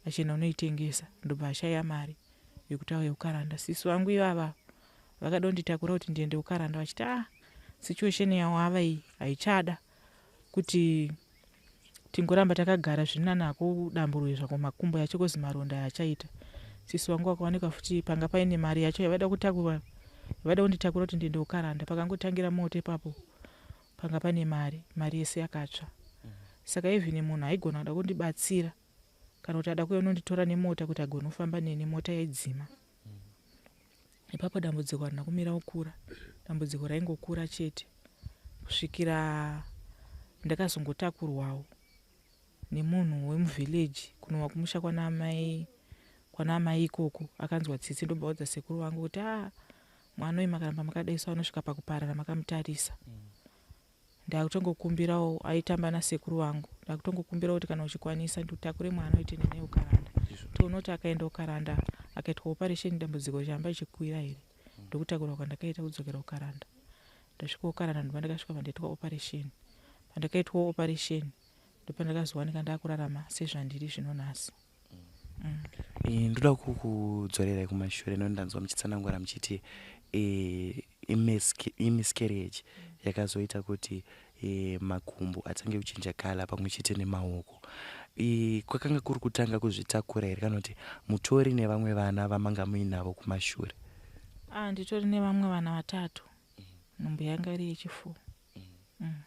achienda kunoitengesa ndobva ashaya mari yekuti auye kukaranda. Sisi vangu ivava vakada kunditakura kuti ndiende kukaranda vachiti ah situation yawava iyi haichada kuti tingoramba takagara zvinanako udamburwe zvako makumbo yacho kozi maronda achaita. Sisi vangu vakawanikwa futi panga paine mari yacho yavaida kutakurwa yavaida kunditakura kuti ndiende kukaranda pakangotangira moto ipapo panga pane mari mari yese yakatsva saka even munhu aigona kuda kundibatsira kana kuti ada kuuya unonditora nemota kuti agone kufamba neni mota yaidzima ipapo dambudziko harina kumira kukura dambudziko raingokura chete kusvikira ndakazongotakurwawo nemunhu wemuvillage kunova kumusha kwana amai kwana amai ikoko akanzwa tsitsi ndobva audza sekuru vangu kuti a ah, mwana uyu makaramba makadai so anosvika pakuparara makamutarisa Ndakutongokumbirawo aitamba nasekuru vangu ndakutongokumbirawo kuti kana uchikwanisa ndiutakure mwana uite nene ukaranda tione kuti akaenda ukaranda akaitwa operation dambudziko richaramba richikwira here ndokutakurwa kwandakaita kudzokera ukaranda ndasvika ukaranda ndobva ndakasvika pandaitwa operation pandakaitwawo operation ndopandakazowanika ndakurarama sezvandiri zvino nhasi. Mm. E, ndoda kukudzorerai kumashure no ndanzwa muchitsanangura muchiti e, imiscarriage yakazoita kuti e, makumbo atange kuchinja kala pamwe chete nemaoko e, kwakanga kuri kutanga kuzvitakura here kana kuti mutori nevamwe vana vamanga muinavo kumashure? Ah, nditori nevamwe vana vatatu nhumbu yanga iri yechifuo mm.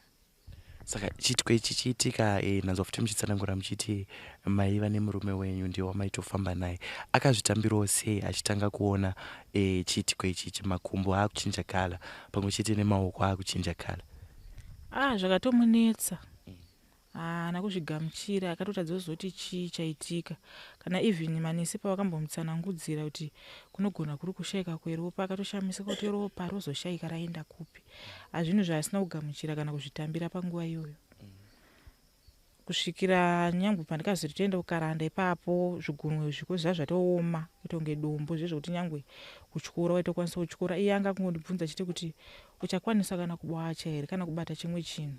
Saka chiitiko ichi chiitika eh, ndanzwa futi muchitsanangura muchiti maiva nemurume wenyu ndiye wamaitofamba naye akazvitambirawo sei achitanga kuona eh, chiitiko ichi ichi makumbo akuchinja kala pamwe chete nemaoko akuchinja kala Ah, zvakatomunetsa. Haana kuzvigamuchira akatotadza kuzoti chii chaitika. Kana even manesi pavakambomutsanangudzira kuti kunogona kuri kushaika kweropa akatoshamisika kuti ropa rozoshaika raenda kupi. Hazvinhu zvaasina kugamuchira kana kuzvitambira panguva iyoyo. Kusvikira nyangwe pandikazoti toenda kukaranda ipapo zvigunwe zviko zva zvatooma kuita kunge dombo zviye zvekuti nyangwe kutyora waitokwanisa kutyora iye anga akungondibvunza chete kuti uchakwanisa kana kubacha here kana kubata chimwe chinhu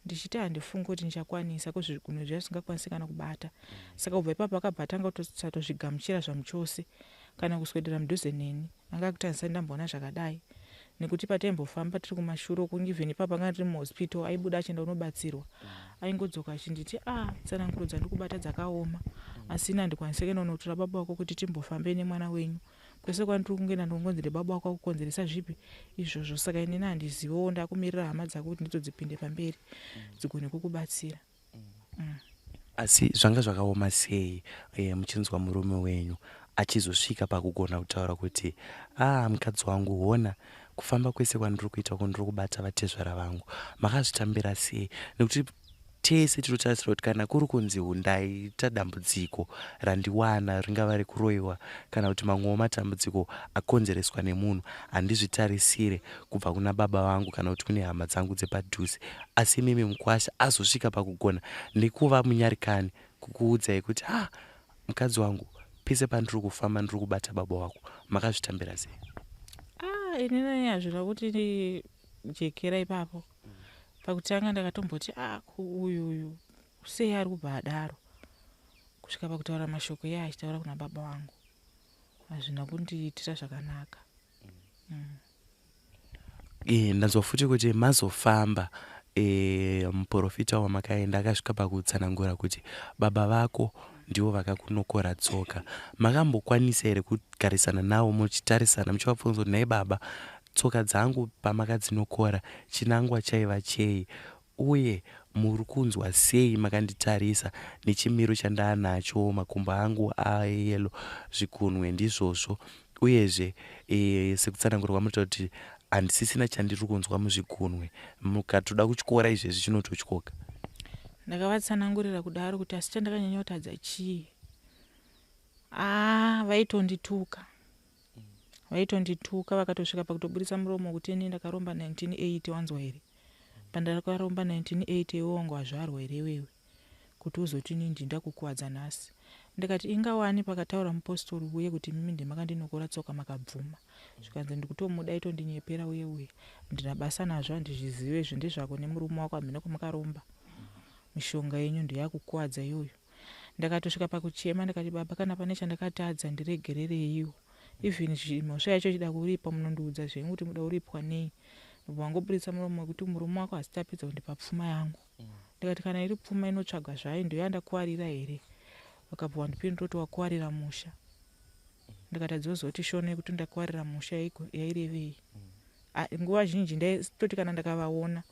ndichiti handifungi kuti ndichakwanisa ko zvigunwe zviya zvisingakwanisi kana kubata saka kubva ipapo akabva atanga kutosatozvigamuchira zvamuchose kana kuswedera mudhuze neni anga akuti handisati ndamboona zvakadai nekuti pataimbofamba tiri kumashure uku even ipapo anga tiri muhospital aibuda achienda kunobatsirwa aingodzoka achinditi a ah, tsananguro dzandikubata dzakaoma asi ini handikwanise kuenda kunotora baba wako kuti timbofambe nemwana wenyu kwese kwandiri kungoenda ndingonzi ndibaba wako akukonzeresa zvipi izvozvo saka inini handizivewo ndakumirira hama dzako kuti ndidzo dzipinde pamberi dzigone kukubatsira mm. Asi zvanga zvakaoma sei eh, muchinzwa murume wenyu achizosvika pakugona kutaura kuti ah mukadzi wangu hona kufamba kwese kwandiri kuita uko ndiri kubata vatezvara vangu makazvitambira sei nekuti tese tinotarisira kuti kana kuri kunzi ndaita dambudziko randiwana ringava rekuroiwa kana kuti mamwewo matambudziko akonzereswa nemunhu handizvitarisire kubva kuna baba vangu kana kuti kune hama dzangu dzepadhuze asi imimi mukwasha azosvika pakugona nekuva munyarikani kukuudzai kuti ha mukadzi wangu pese pandiri kufamba ndiri kubata baba wako makazvitambira sei ah inini hazvina kuti jekera ipapo pakutanga ndakatomboti ah uyu uyu sei ari kubva adaro kusvika pakutaura mashoko iye achitaura kuna baba vangu hazvina kundiitira zvakanaka mm. E, ndanzwa futi kuti mazofamba e, muprofita wamakaenda akasvika pakutsanangura kuti baba vako ndivo vakakunokora tsoka makambokwanisa here kugarisana navo muchitarisana muchivabvunza kuti nhai baba tsoka dzangu pamakadzinokora chinangwa chaiva chei Uye muri kunzwa sei makanditarisa nechimiro chandaanacho makumbo angu ayellow zvikunwe ndizvozvo uyezve e, sekutsanangura kwamunoita kuti handisisina chandiri kunzwa muzvigunwe mukatoda kutyora izvezvi chinototyoka. Ndakavatsanangurira kudaro kuti asi chandakanyanya kutadza chii ah vaitondituka Vaitondituka vakatosvika pakutoburitsa muromo kuti ini ndakaromba 1980 wanzwa here? Pandakaromba 1980 iwe wanga wazvarwa here iwewe kuti uzoti ini ndini ndakukuvadza nhasi? Ndikati inga wani pakataura mupositori uye kuti imimi ndimi makandinokora tsoka makabvuma. Zvikanzi ndikutomuda aitondinyepera uye uye handina basa nazvo handizvizive izvo ndezvako nemurume wako hamheno kwamakaromba mishonga yenyu ndoyakukuvadza iyoyo. Ndakatosvika pakuchema ndikati baba kana pane chandakatadza ndiregerereiwo even mhosva yacho ichida kuripa munondiudza zvenyu kuti muda kuripwa nei ndobva wangoburitsa muromo wekuti murume wako hasiti apedza kundipa pfuma yangu ndikati kana iri pfuma inotsvagwa zvayo ndoyandakuwarira here vakabva wandipindura kuti wakuwarira musha ndikatadza kuzoti shona yekuti ndakuwarira musha yairevei nguva zhinji ndaitoti kana ndakavaona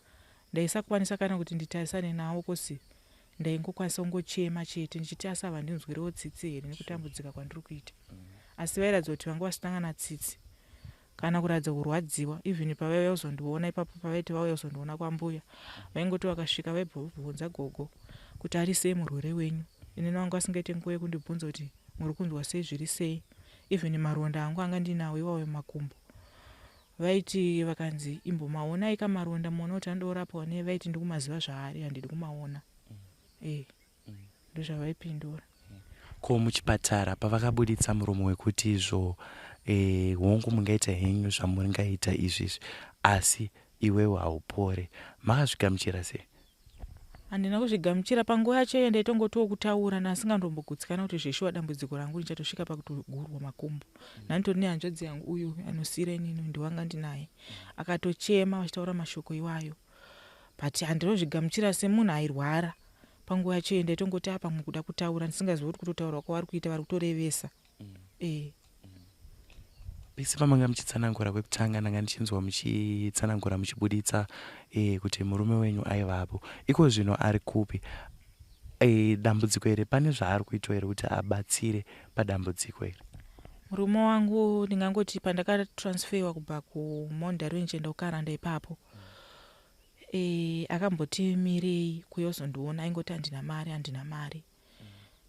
ndaisakwanisa kana kuti nditarisane navo kosi Ndaingokwanisa kungochema chete ndichiti asi havandinzwirewo tsitsi here nekutambudzika kwandiri kuita. Asi vairatidza kuti vanga vasina kana tsitsi kana kuratidza kurwadziwa even pavaiuya kuzondiona ipapo pavaiti vauya kuzondiona kwambuya vaingoti vakasvika vaibva vobvunza gogo kuti ari sei murwere wenyu inini vanga vasingaite nguva yekundibvunza kuti muri kunzwa sei zviri sei even maronda angu anga ndinawo iwayo makumbo vaiti vakanzi imbomaonai ka maronda muone kuti anoda kurapwa nei vaiti ndikumaziva zvaari handidi kumaona eh ndozvavaipindura Ko muchipatara pavakabuditsa muromo wekuti izvo eh, hongu mungaita henyu zvamuringaita izvizvi asi iwewe haupore makazvigamuchira sei? Handina kuzvigamuchira panguva yacho iye ndaitongotiwo kutaura ndasingandombogutsikana kuti zveshuwa dambudziko rangu richatosvika pakutogurwa makumbo ndanditori nehanzvadzi yangu uyu anosiira inini ndiwanga ndinaye akatochema vachitaura mashoko iwayo but handinozvigamuchira semunhu airwara panguva yacho iye ndaitongoti apa pamwe kuda kutaura ndisingazivi kuti kutotaura kwavari kuita vari kutorevesa eh. Pese pamanga muchitsanangura kwekutanga ndanga ndichinzwa muchitsanangura muchibuditsa e, kuti murume wenyu aivapo. Iko zvino ari kupi? E, dambudziko iri pane zvaari kuitwa here kuti abatsire padambudziko iri? Murume wangu ndingangoti pandakatransferwa kubva kuMount Darwin ndichienda kuKaranda ipapo. E, akamboti mirei kuuya kuzondiona aingoti handina mari handina mari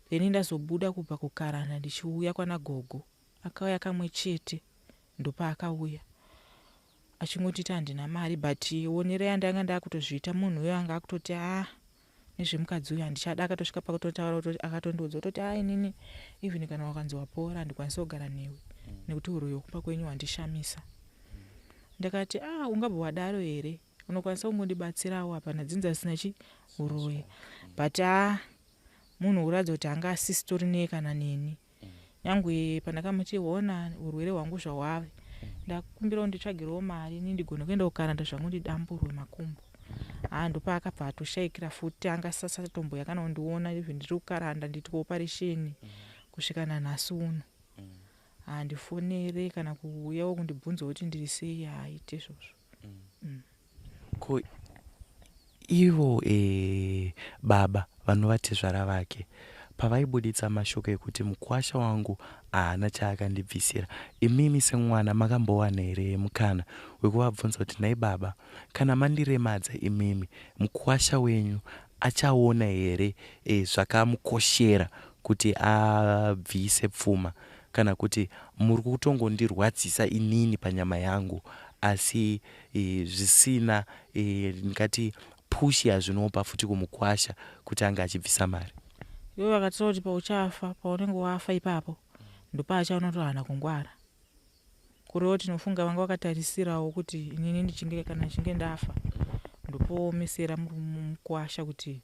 then ndazobuda kubva kukaranda ndichiuya kwana gogo akauya kamwe chete ndopaakauya achingotiti handina mari but onero yandanga ndakutozviita munhu uyo anga akutoti a ah, nezvemukadzi uyu handichada akatosvika pakutotaura kuti akatondiudza kutoti a inini even kana wakanzi wapora handikwanisi kugara newe nekuti uroyi hwekumba kwenyu hwandishamisa ndakati a ah, ungabva wadaro here unokwanisa kungondibatsirawo hapana dzinza risina chi uroyi but a ah, munhu kuratidza kuti anga asisitori nei kana neni nyangwe pandakamuti hona urwere hwangu zvahwave ndakumbirawo nditsvagirewo mari ini ndigone kuenda kukaranda zvangu ndidamburwe makumbo haa ndopaakabva atoshaikira futi anga sasatomboya kana kundiona even ndiri kukaranda nditi kuoparesheni kusvika nanhasi uno handifonere kana kuuyawo kundibvunza kuti ndiri sei haaite izvozvo mm. Ko ivo e, baba vanova tezvara vake pavaibuditsa mashoko ekuti mukwasha wangu haana chaakandibvisira, imimi semwana makambowana here mukana wekuvabvunza kuti nhai baba kana mandiremadza imimi mukwasha wenyu achaona here e, zvakamukoshera kuti abvise pfuma kana kuti muri kutongondirwadzisa inini panyama yangu asi e, zvisina e, ndingati push yazvinopa futi kumukwasha kuti ange achibvisa mari. Ivo vakataura kuti pauchafa paunenge wafa ipapo ndopaachaona kuti haana kungwara kureva kuti tinofunga vanga vakatarisirawo kuti inini ndichinge kana ndichinge ndafa ndopoomesera mukwasha kuti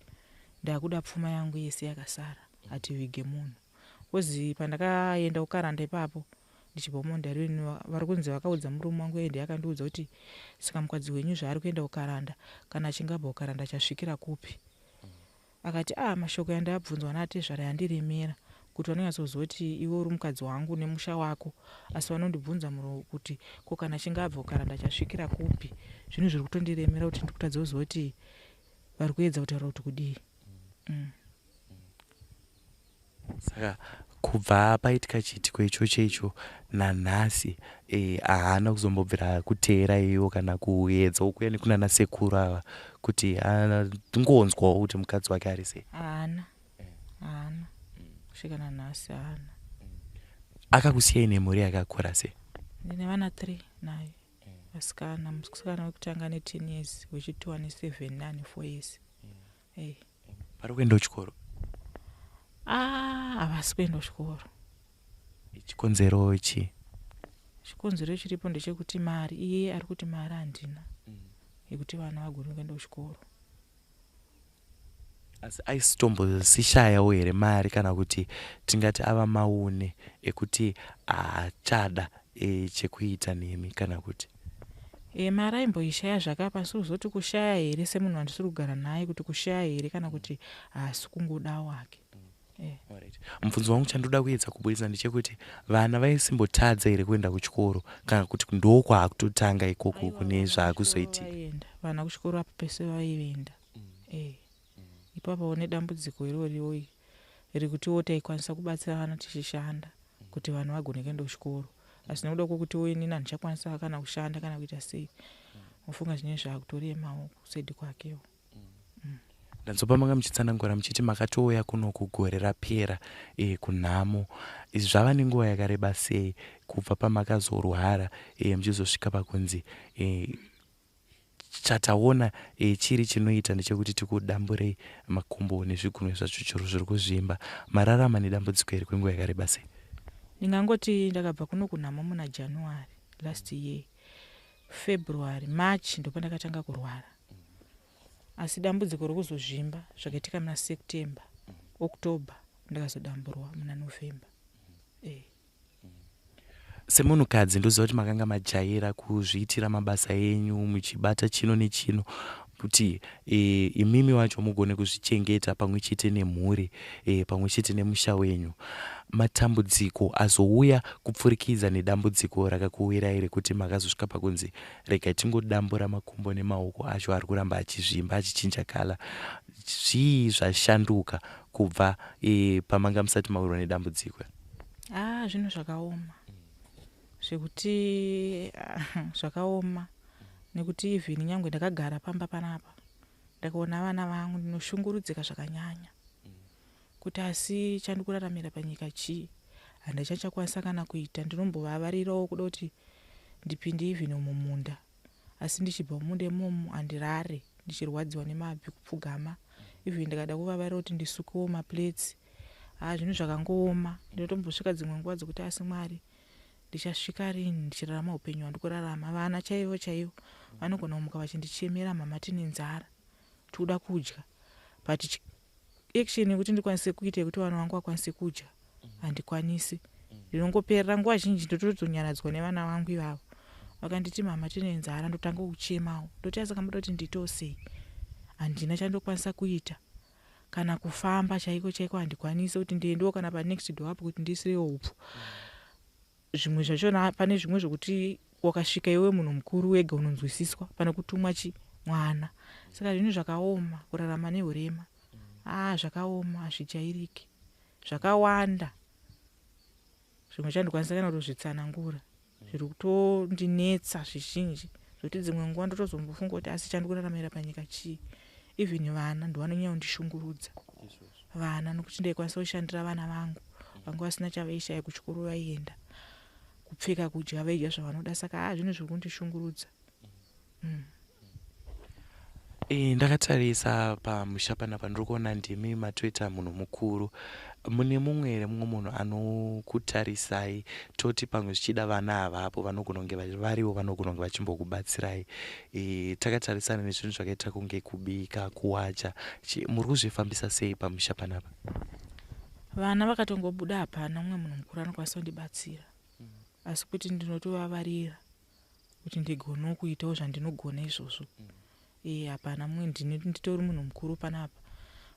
ndakuda pfuma yangu yese yakasara hativige munhu Coz pandakaenda kukaranda ipapo ndichibva kuMondarini vari kunzi vakaudza murume wangu ende akandiudza kuti saka mukadzi wenyu zvaari kuenda kukaranda kana achinge abva kukaranda achasvikira kupi akati ah mashoko yandabvunzwa natezvara yandiremera kuti vanonyatsoziva kuti iwe uri mukadzi wangu nemusha wako asi vanondibvunza muro kuti ko kana achinge abva kukaranda achasvikira kupi zvinhu zviri kutondiremera kuti ndikutadza kuziva kuti vari kuedza kutaura kuti kudii mm. Saka kubva paitika chiitiko ichocho icho nanhasi eh, haana kuzombobvira kuteera iwo kana kuedzawo kuuya nekunana sekuru ava kuti angonzwawo kuti mukadzi wake ari sei? Haana, haana kusvika nanhasi haana. Akakusiyai nemhuri yakakura sei? Ndine vana 3 naye vasikana, musikana wekutanga ane 10 years, wechitu ane 7 neane 4 years. Hey. Vari kuenda kuchikoro? Ah, havasi kuenda kuchikoro. Chikonzero chii? Chikonzero chiripo ndechekuti mari iye ari kuti mari handina yekuti vana vagone kuenda kuchikoro. Asi aisitombosishayawo here mari kana kuti tingati ava maune ekuti haachada e, chekuita nemi kana kuti? E, mari aimboishaya zvake apa asi kuzoti kushaya here semunhu wandisiri kugara naye kuti kushaya here kana kuti haasi kungodawo hake. E. Alright. Mubvunzo wangu chandoda kuedza kuburitsa ndechekuti vana vaisimbotadza here kuenda kuchikoro kana kuti ndokwaakutotanga ikoko Aiwa, kune vana kuchikoro zvaakuzoitika? vaienda vana kuchikoro apa pese vaienda e. Ipapawo nedambudziko iroriwo rekutiwo taikwanisa kubatsira vana tichishanda kuti vanhu vagone kuenda kuchikoro asi nekuda kwekutiwo inini handichakwanisa kana kushanda kana kuita sei mofunga zvinenge zvakutoremawo kuside kwakewo. Ndanzwa pamanga muchitsanangura muchiti makatouya kunoku gore rapera e, kunhamo. Izvi zvava nenguva yakareba sei kubva pamakazorwara e, muchizosvika pakunzi e, Chataona chiri chinoita ndechekuti tikudamburei makumbo nezvigunwe zvacho chero zviri kuzvimba. Mararama nedambudziko iri kwenguva yakareba sei? Ndingangoti ndakabva kuno kunhamo muna January last year. February, March ndopandakatanga kurwara. Asi dambudziko rokuzozvimba zvakaitika muna September, October ndakazodamburwa muna November. Eh. Semunhukadzi ndoziva kuti makanga majaira kuzviitira mabasa enyu muchibata chino nechino kuti e, imimi wacho mugone kuzvichengeta pamwe chete nemhuri e, pamwe chete nemusha wenyu. Matambudziko azouya kupfurikidza nedambudziko rakakuwirai rekuti makazosvika pakunzi regai tingodambura makumbo nemaoko acho ari kuramba achizvimba achichinja kala. Zvii zvashanduka kubva e, pamanga musati mawirwa nedambudziko? Ah, zvinhu zvakaoma zvekuti zvakaoma. Nekuti even nyangwe ndakagara pamba panapa ndakaona vana vangu ndinoshungurudzika zvakanyanya kuti asi chandikuraramira panyika chii handichachakwanisa kana kuita ndinombovavarirawo kuda kuti ndipinde even mumunda asi ndichibva mumunda imomo handirare ndichirwadziwa nemabvi kupfugama even ndikada kuvavarira kuti ndisukewo maplates haa zvinhu zvakangooma ndinotombosvika dzimwe nguva dzekuti asi mwari Ndichasvika rini ndichirarama hupenyu hwandikurarama? Vana chaivo chaivo vanogona kumuka vachindichemera mama tine nzara tikuda kudya but action yekuti ndikwanise kuita yekuti vana vangu vakwanise kudya handikwanisi ndinongoperera nguva zhinji ndotozonyaradzwa nevana vangu ivavo vakanditi mama tine nzara ndotanga kuchemawo ndoti asi kamuda kuti ndiitewo sei handina chandokwanisa kuita kana kufamba chaiko chaiko handikwanisi kuti ndiendewo kana panext door apo kuti ndiisirewo upfu zvimwe zvachona pane zvimwe zvokuti wakasvika iwe munhu mukuru wega unonzwisiswa pane kutumwa chi mwana saka zvinhu zvakaoma kurarama neurema aa ah, zvakaoma hazvijairiki zvakawanda Zvimwe chandikwanisa kana kutozvitsanangura zviri kutondinetsa zvizhinji zvekuti dzimwe nguva ndotozombofunga kuti asi chandikuraramira panyika chii even vana ndovanonyanya kundishungurudza vana nokuti ndaikwanisa kushandira vana vangu vanga vasina chavaishaya kuchikoro vaienda kupfeka kudya vaidya zvavanoda saka haa zvinhu zviri kundishungurudza mm. E, ndakatarisa pamusha panapa ndiri kuona ndimi matoita munhu mukuru. Mune mumwe here mumwe munhu anokutarisai toti pamwe zvichida vana havapo vanogona kunge variwo vanogona kunge vachimbokubatsirai. E, takatarisana nezvinhu zvakaita kunge kubika, kuwacha. Muri kuzvifambisa sei pamusha panapa? Vana vakatongobuda hapana mumwe munhu mukuru anokwanisa kundibatsira. Asi kuti ndinotovavarira kuti ndigonewo kuitawo zvandinogona izvozvo mm. e hapana mumwe ndini nditori munhu mukuru panapa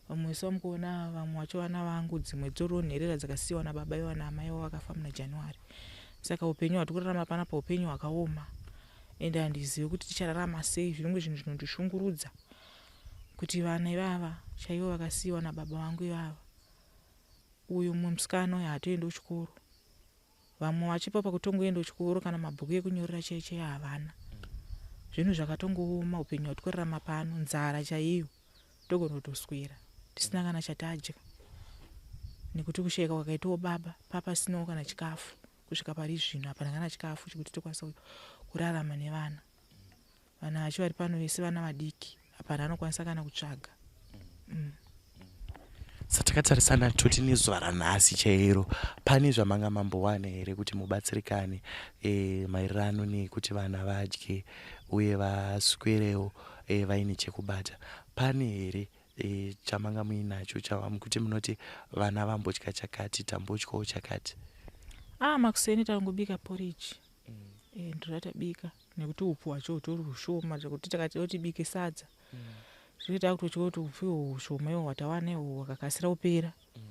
vamwe vese vamukuona vamwe vacho vana vangu dzimwe dzitoriwo nherera dzakasiyiwa nababa ivo naamai vavo vakafa muna january saka upenyu hwati kurarama panapa upenyu hwakaoma ende handizivi kuti tichararama sei zvinenge zvinhu zvinondishungurudza kuti vana ivava chaivo vakasiyiwa nababa vangu ivava uyu mumwe musikana uyu haatoendi kuchikoro Vamwe vachipa pakutongoenda kuchikoro kana mabhuku ekunyorera chaiyo chaiyo havana. Zvinhu zvakatongooma hupenyu hwatiri kurarama pano, nzara chaiyo togona kutoswera tisina kana chatadya nekuti kushaika kwakaitawo baba papasinawo kana chikafu kusvika pari zvino hapana kana chikafu chekuti tokwanisa kurarama nevana. Vana vacho vari pano vese vana vadiki hapana anokwanisa kana kutsvaga. Mm. Satakatarisana toti nezuva ranhasi chairo pane zvamanga mambowana here kuti mubatsirikane e, maererano nekuti vana vadye uye vaswerewo e, vaine chekubata pane here e, chamanga muinacho chamukuti munoti vana vambotya chakati tambotyawo chakati? Ah, makuseni tangobika porridge mm. e, ndiro ratabika nekuti upfu hwacho hutori hushoma zvekuti takati tibike sadza mm. zviri takutotya kuti upfu ihwo hushoma ihwo hwatawana ihwo hwakakasira kupera mm.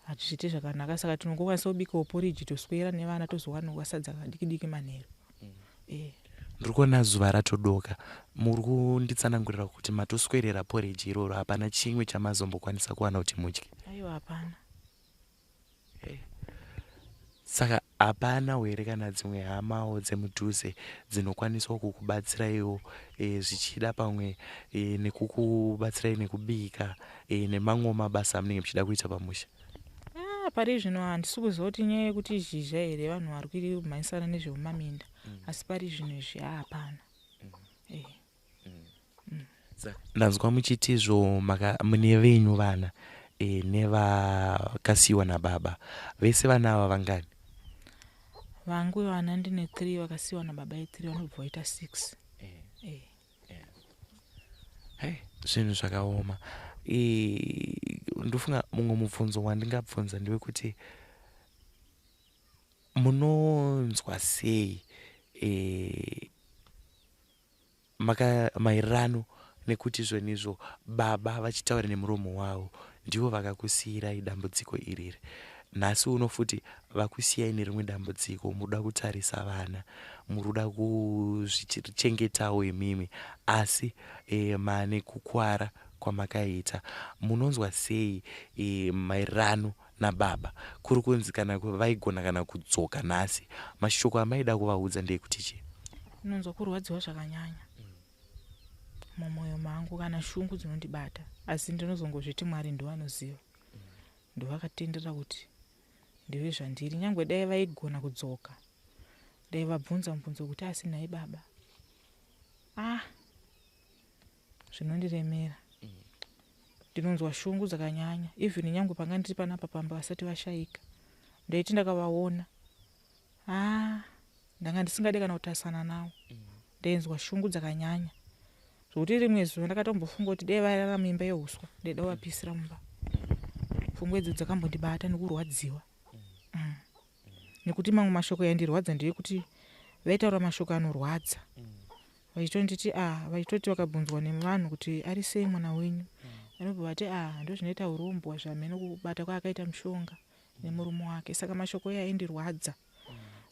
hatizviite zvakanaka saka tinongokwanisa kubikawo poriji toswera nevana tozowanawo sadza kadiki diki manheru mm. e. ndiri kuona zuva ratodoka muri kunditsanangurira kuti matoswerera poriji iroro hapana chimwe chamazombokwanisa kuwana kuti mudye aiwa hapana Hey. Saka hapana here kana dzimwe hamawo dzemudhuze dzinokwanisawo kukubatsiraiwo e, zvichida pamwe e, nekukubatsirai nekubika e, nemamwewo mabasa amunenge muchida kuita pamusha? Ah, pari zvino handisi kuziva kuti inyaya yekuti zhizha here vanhu vari kumhanyisana nezvemumaminda mm. asi pari zvino izvi hapana mm. eh. Ndanzwa muchiti izvo mune venyu vana e, nevakasiyiwa nababa vese vana ava vangani? Vangu vana ndine 3 vakasiyiwa nababa e3 vanobva vaita 6. Eh. Eh. Eh. Hey, zvinhu zvakaoma e, ndofunga mumwe mubvunzo wandingabvunza ndewekuti munonzwa sei e, Maka maererano nekuti zvonizvo baba vachitaura nemuromo wavo ndivo vakakusiirai dambudziko iriri nhasi uno futi vakusiyai nerimwe dambudziko muruda kutarisa vana muruda kuzvichengetawo imimi asi e, mane kukwara kwamakaita munonzwa sei e, maererano nababa kuri kunzi kana vaigona kana kudzoka nhasi mashoko amaida kuvaudza ndeekuti chii? Ndinonzwa kurwadziwa zvakanyanya mm. Mumwoyo mangu kana shungu dzinondibata asi ndinozongozviti Mwari ndovanoziva. Ndovakatendera kuti ndive zvandiri nyangwe dai vaigona kudzoka ndaivabvunza mubvunzo kuti asi nhai baba ah zvinondiremera ndinonzwa shungu dzakanyanya even nyangwe panga ndiri panapa pamba vasati vashaika ndaiti ndakavaona ah ndanga ndisingade kana kutarisana nawo ndainzwa shungu dzakanyanya Zvekuti rimwe zuva ndakatombofunga kuti dai vairara muimba yehuswa ndaida kuvapisira mumba. Pfungwa idzo dzakambondibata nekurwadziwa. Mm. Nekuti mamwe mashoko yaindirwadza ndeyekuti vaitaura mashoko anorwadza. Vachitonditi ah, vachitoti vakabvunzwa nevanhu kuti ari sei mwana wenyu. Vanobva vati ah, ndozvinoita urombwa zvamheno kubata kwaakaita mushonga nemurume wake. Saka mashoko iye aindirwadza.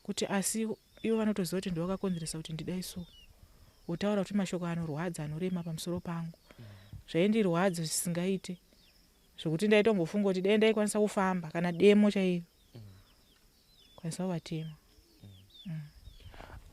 Kuti asi Ivo vanotoziva kuti ndivo vakakonzeresa kuti ndidai so. Votaura kuti mashoko anorwadza anorema pamusoro pangu. Zvaindirwadza zvisingaite. Zvekuti ndaitombofunga kuti dai ndaikwanisa kufamba kana demo chaiyo. Kwanisa kuvatema.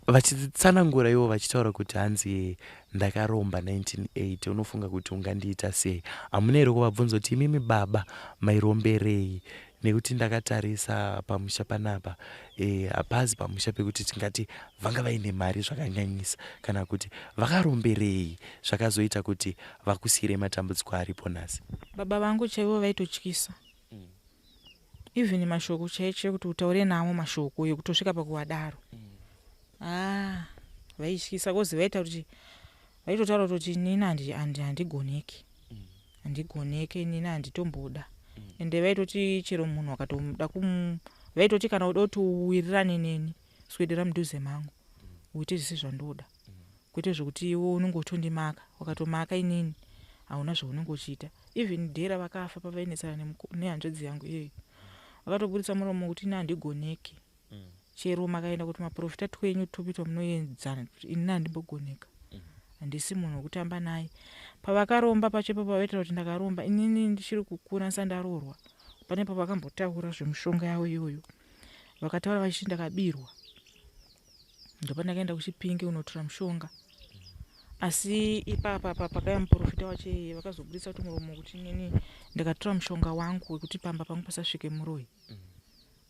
Vachitsanangura ivo vachitaura kuti hanzi ndakaromba 1980 unofunga kuti ungandiita sei? Hamuna here kuvabvunza kuti imimi baba mairomberei? Nekuti ndakatarisa pamusha panapa eh, hapazi pamusha pekuti tingati vanga vaine mari zvakanyanyisa kana kuti vakaromberei zvakazoita kuti vakusiyirei matambudziko aripo nhasi. Baba vangu chaivo vaitotyisa even mashoko chaiyo chaiyo kuti utaure navo mashoko ekutosvika pakuvadaro ah vaityisa kozi vaita kuti Vaitotaura kutoti inini handigoneki handigoneke inini handitomboda ende vaitoti chero munhu wakatoda kum vaitoti kana uda kuti uwirirane neni swedera mudhuze mangu uite zvese zvandoda kwete zvekuti iwe unenge uchitondimaka wakatomaka inini hauna zvaunenge uchiita even day ravakafa pavainetsana nehanzvadzi yangu iyoyo vakatoburitsa muromo kuti ini handigoneki Chero makaenda kuti maprofita twenyu tupi twamunoedzana ini handimbogoneka handisi munhu wekutamba naye pavakaromba pacho ipapo vaitaura kuti ndakaromba inini ndichiri kukura ndisati ndaroorwa pane pavakambotaura zvemushonga yavo iyoyo vakataura vachiti ndakabirwa ndopandakaenda kuchipinge kunotora mushonga asi ipapa apa pakauya muprofita wacho iyeye vakazoburitsa kuti muromo kuti inini ndakatora mushonga wangu wekuti pamba pangu pasasvike muroyi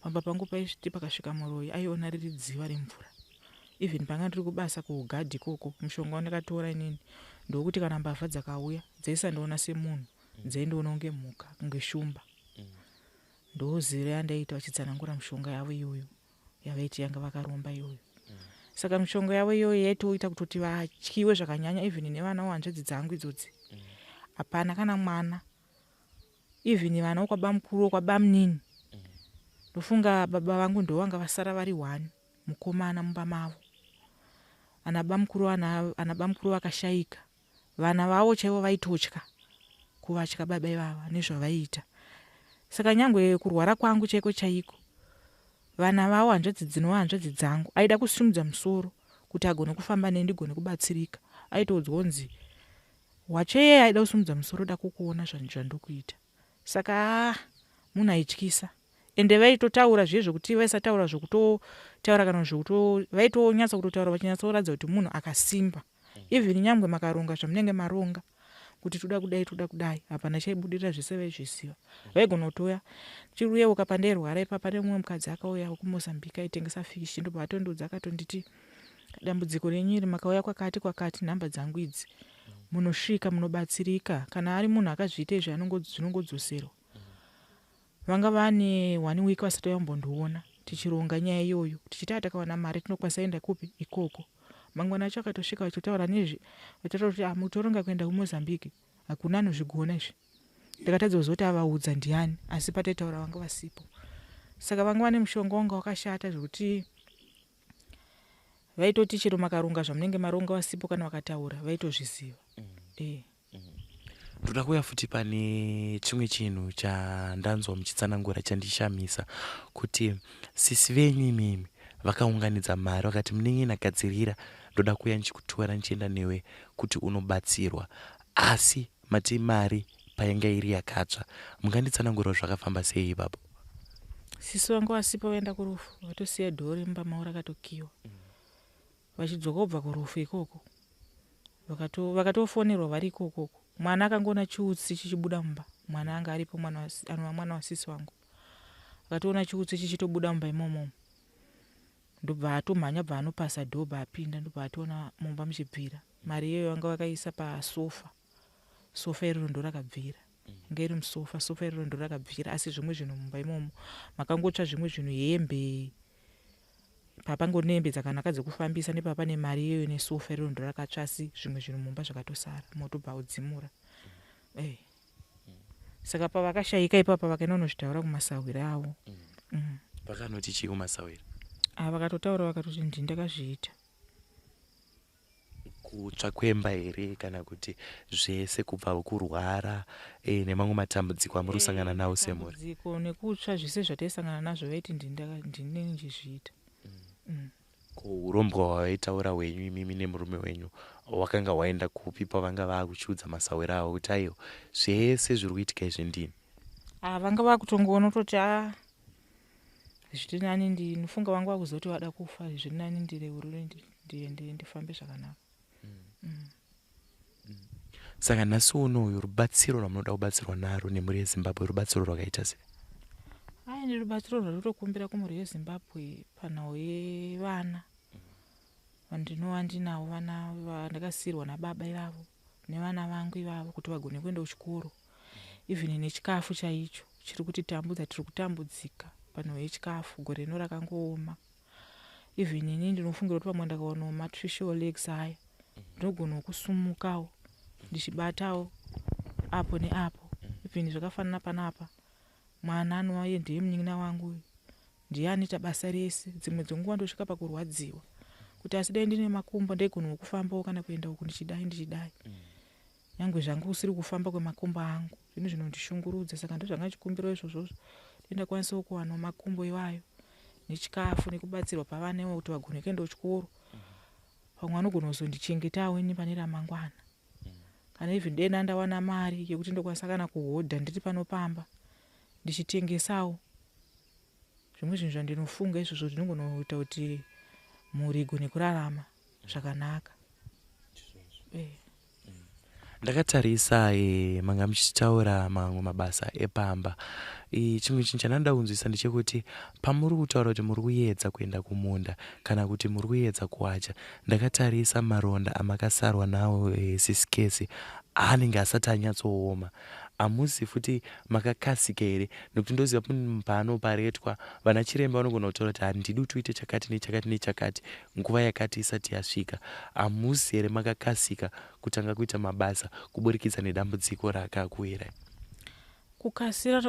Pamba pangu paisviti pakasvika muroyi aiona riri dziva remvura. Even panga ndiri kubasa kuugadhi ikoko mushonga wandakatora inini ndewekuti kana mbavha dzakauya dzaisandiona semunhu dzaindiona kunge mhuka kunge shumba. Ndoziviro yandaiita vachitsanangura mishonga yavo iyoyo yavaiti yanga vakaromba iyoyo. Saka mishonga yavo iyoyo yaitoita kutoti vatyiwe zvakanyanya even nevana hanzvadzi dzangu idzodzi. Hapana kana mwana Even vana vokwabamukuru vokwabamnini ndofunga baba vangu ndovanga vasara vari one mukomana mumba mavo. Ana bamukuru ana ana bamukuru vakashaika vana vavo chaivo vaitotya kuvatya baba ivava nezvavaiita. Saka nyangwe kurwara kwangu chaiko chaiko vana vavo hanzvadzi dzinova hanzvadzi dzangu aida kusimudza musoro kuti agone kufamba neni ndigone kubatsirika aitoudzwa kunzi Wacho iyeye aida kusimudza musoro da kukuona zvandukuita saka aah munhu aityisa ende vaitotaura zviye zvekuti vaisataura zvekutotaura kana zvekuto vaitonyatsa kutotaura vachinyatsoratidza kuti munhu akasimba even nyangwe makaronga zvamunenge maronga kuti toda kudai toda kudai hapana chaibudirira zvese vaizviziva vaigona kutouya chiruyeuka pandairwara ipapa pane mumwe mukadzi akauya wekuMozambique aitengesa fish ndobva atondiudza akatonditi Dambudziko renyu iri makauya kwakati kwakati nhamba dzangu idzi munosvika munobatsirika kana ari munhu akazviita izvi zvinongodzoserwa vanga vane one week vasati vambondiona tichironga nyaya iyoyo tichiti atakawana mari tinokwanisa enda kupi ikoko mangwana acho akatosvika vachitaura nezve vachitaura kuti ah, mutoronga kuenda kumozambique hakuna anozvigona izvi ndakatadza kuziva kuti avaudza ndiani asi pataitaura vanga vasipo saka vanga vane mushonga wanga wakashata zvekuti Vaitoti chero makaronga zvamunenge maronga vasipo kana vakataura vaitozviziva. Eh. Ndoda kuuya futi pane chimwe chinhu chandanzwa muchitsanangura chandishamisa kuti sisi venyu imimi vakaunganidza mari vakati munin'ina gadzirira ndoda kuuya ndichikutora ndichienda newe kuti unobatsirwa asi mati mari painga iri yakatsva munganditsanangurira zvakafamba sei ipapo? Sisi vangu vasipo vaenda kurufu vatosiya door remumba mavo rakatokiwa. Vachidzoka kubva kurufu ikoko. Vakatofonerwa vari ikokoko. Mwana akangoona chiutsi chichibuda mumba. Mwana anga aripo mwana anova mwana wasisi wangu. Akatoona chiutsi chichitobuda mumba imomo. Ndobva atomhanya bva anopasa door bva apinda ndobva atoona mumba muchibvira. Mari iyoyo vanga vakaisa pasofa. Sofa iroro ndorakabvira. Inga iri musofa, sofa iroro ndorakabvira asi zvimwe zvinhu mumba imomo makangotsva zvimwe zvinhu hembe papangori nehembe dzakanaka dzekufambisa nepapa pane mari iyoyo nesofa iroro ndorakatsva asi zvimwe zvinhu mumba zvakatosara moto bva udzimura. Eh. Saka pavakashaika ipapa vakaenda kunozvitaura kumasahwira avo. Vakanoti chii kumasahwira? Ah, vakatotaura vakatoti ndini ndakazviita. Kutsva kwemba here kana kuti zvese kubva kurwara e, nemamwe matambudziko amuri kusangana nawo semhuri? Matambudziko nekutsva zvese zvataisangana nazvo vaiti ndini ndini ndichizviita. Ko hurombwa hwavaitaura hwenyu imimi nemurume wenyu hwakanga hwaenda kupi pavanga vakuchiudza masahwira avo kuti aiwa zvese zviri kuitika izvi ndini? Ah, vanga vakutongoona kutoti a zviri nani ndinofunga vanga vakuziva kuti vada kufa zviri nani ndireurure ndiende ndifambe zvakanaka. Saka nhasi unoyu rubatsiro rwamunoda kubatsirwa naro nemhuri yeZimbabwe rubatsiro rwakaita sei? Ai ndi rubatsiro rwandinotokumbira kumhuri yeZimbabwe panhau yevana vandinova ndinavo vana vandakasiirwa nababa ivavo nevana vangu ivavo kuti vagone kuenda kuchikoro even nechikafu chaicho chiri kutitambudza tiri kutambudzika panhau yechikafu gore rino rakangooma even ini ndinofungira kuti pamwe ndakawanawo maartificial legs aya ndinogonawo kusumukawo ndichibatawo apo neapo even zvakafanana panapa mwana anova iye ndiye munin'ina wangu uyu ndiye anoita basa rese dzimwe dzenguva ndosvika pakurwadziwa kuti asi dai ndine makumbo ndaigonawo kufambawo kana kuenda uku ndichidai ndichidai nyangwe zvangu kusiri kufamba kwemakumbo angu zvinhu zvinondishungurudza saka ndozvanga ndichikumbirawo izvozvozvo dai ndakwanisawo kuwanawo makumbo iwayo nechikafu nekubatsirwa pavana ivo kuti vagone kuenda kuchikoro pamwe vanogona kuzondichengetawo ini pane ramangwana kana even dai ndandawana mari yekuti ndokwanisa kana kuhodha ndiri pano pamba ndichitengesawo zvimwe zvinhu zvandinofunga izvozvo zvinogona kuita kuti mhuri igone kurarama zvakanaka. Ndakatarisa manga muchitaura mamwe mabasa epamba. Chimwe chinhu chandinoda kunzwisisa ndechekuti pamuri kutaura kuti muri kuedza kuenda kumunda kana kuti muri kuedza kuwacha ndakatarisa maronda amakasarwa nawo sisi Kesi anenge asati anyatsooma. Hamusi futi makakasika here nekuti ndoziva paanoparetwa vana chiremba vanogona kutaura kuti handidi kuti uite chakati nechakati nechakati nguva yakati isati yasvika. Hamusi here makakasika kutanga kuita mabasa kuburikidza nedambudziko rakakuwirai? Kukasira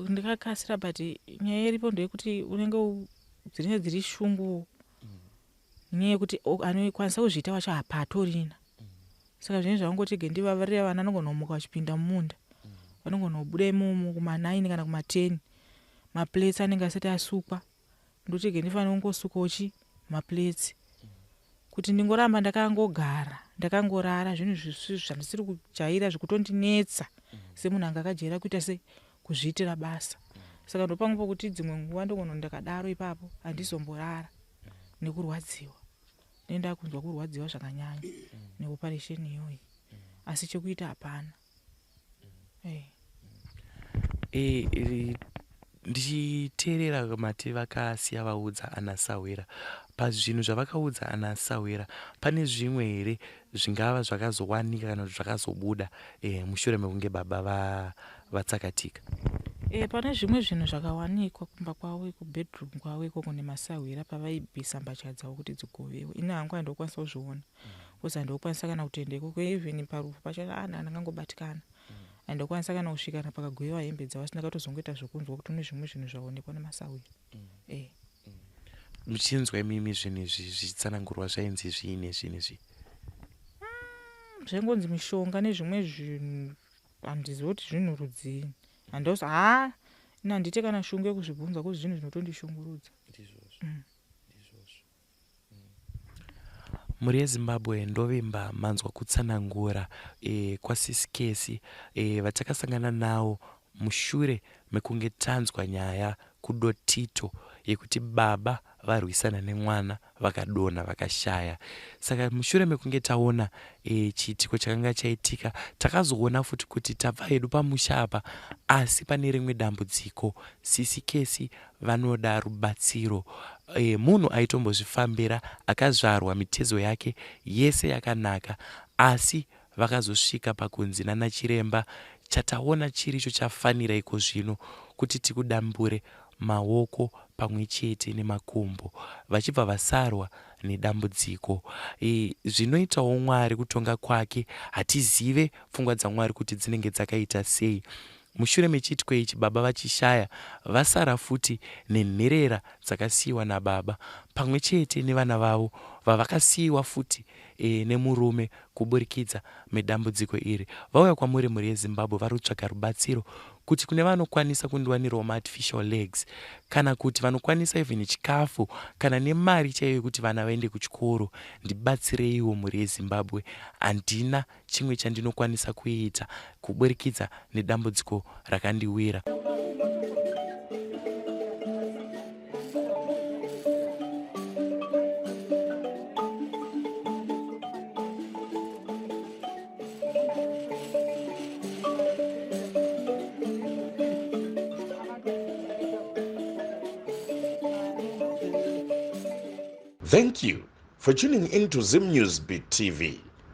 ndikakasira but nyaya iripo ndeyekuti unenge dzinenge dziri shungu nyaya yekuti anokwanisa kuzviita wacho hapatorina saka zvinenge zvangoti ge ndivavarira vana vanogona kumuka vachipinda mumunda vanogona kubuda imomo kuma9 kana kuma10 maplates anenge asati asukwa ndoti ge ndifanira kungosukawo chi maplates kuti ndingoramba ndakangogara ndakangorara zvinhu zvandisiri kujaira zvikutondinetsa semunhu anga akajaira kuita sei kuzviitira basa saka ndopamwe pokuti dzimwe nguva ndogona ndakadaro ipapo handizomborara nekurwadziwa nenda kunzwa kurwadziwa zvakanyanya neoperation iyoyi asi chekuita hapana. Ndichiteerera mati vakasiya vaudza ana sahwira pazvinhu zvavakaudza ana sahwira pane zvimwe here zvingava zvakazowanika kana kuti zvakazobuda mushure mekunge baba vatsakatika? Pane zvimwe zvinhu zvakawanikwa kumba kwavo kubedroom kwavo ikoko nemasahwira pavaibvisa mbatya dzavo kuti dzigovewe. Ini hangu handokwanisa kuzviona because handokwanisa kana kutoenda ikoko even parufu pacho ndangangobatikana handokwanisa kana kusvika kana pakagovewa hembe dzavo asi ndakatozongoita zvokunzwa kuti kune zvimwe zvinhu zvaonekwa nemasahwira. Muchinzwa imimi zvinhu izvi zvichitsanangurwa zvainzi zvii nezvii nezvii? Zvaingonzi mishonga nezvimwe zvinhu handizivi kuti zvinhu rudzii handozi ha ini handiite kana shungu yekuzvibvunza kuzi zvinhu zvinotondishungurudza. Mhuri yeZimbabwe ndovimba manzwa kutsanangura kwasisi Kesi vatakasangana nawo mushure mekunge tanzwa nyaya kuDotito yekuti baba varwisana nemwana vakadonha vakashaya. Saka mushure mekunge taona e, chiitiko chakanga chaitika takazoona futi kuti tabva hedu pamusha apa asi pane rimwe dambudziko sisi Kesi vanoda rubatsiro. E, munhu aitombozvifambira akazvarwa mitezo yake yese yakanaka asi Vakazosvika pakunzi nanachiremba, Chataona chiricho chafanira ikozvino kuti tikudambure maoko pamwe chete nemakumbo. Vachibva vasarwa nedambudziko. Zvinoitawo Mwari kutonga kwake hatizive pfungwa dzaMwari kuti dzinenge dzakaita sei. Mushure mechiitiko ichi baba vachishaya vasara futi nenherera dzakasiiwa nababa pamwe chete nevana vavo vavakasiiwa futi e, nemurume kuburikidza medambudziko iri. Vauya kwamuri mhuri yeZimbabwe vari kutsvaga rubatsiro kuti kune vanokwanisa kundiwanirawo maartificial legs kana kuti vanokwanisa even chikafu kana nemari chaiyo yekuti vana vaende kuchikoro ndibatsireiwo mhuri yeZimbabwe handina chimwe chandinokwanisa kuita kuburikidza nedambudziko rakandiwira. Thank you for tuning in to Zim News Beat TV.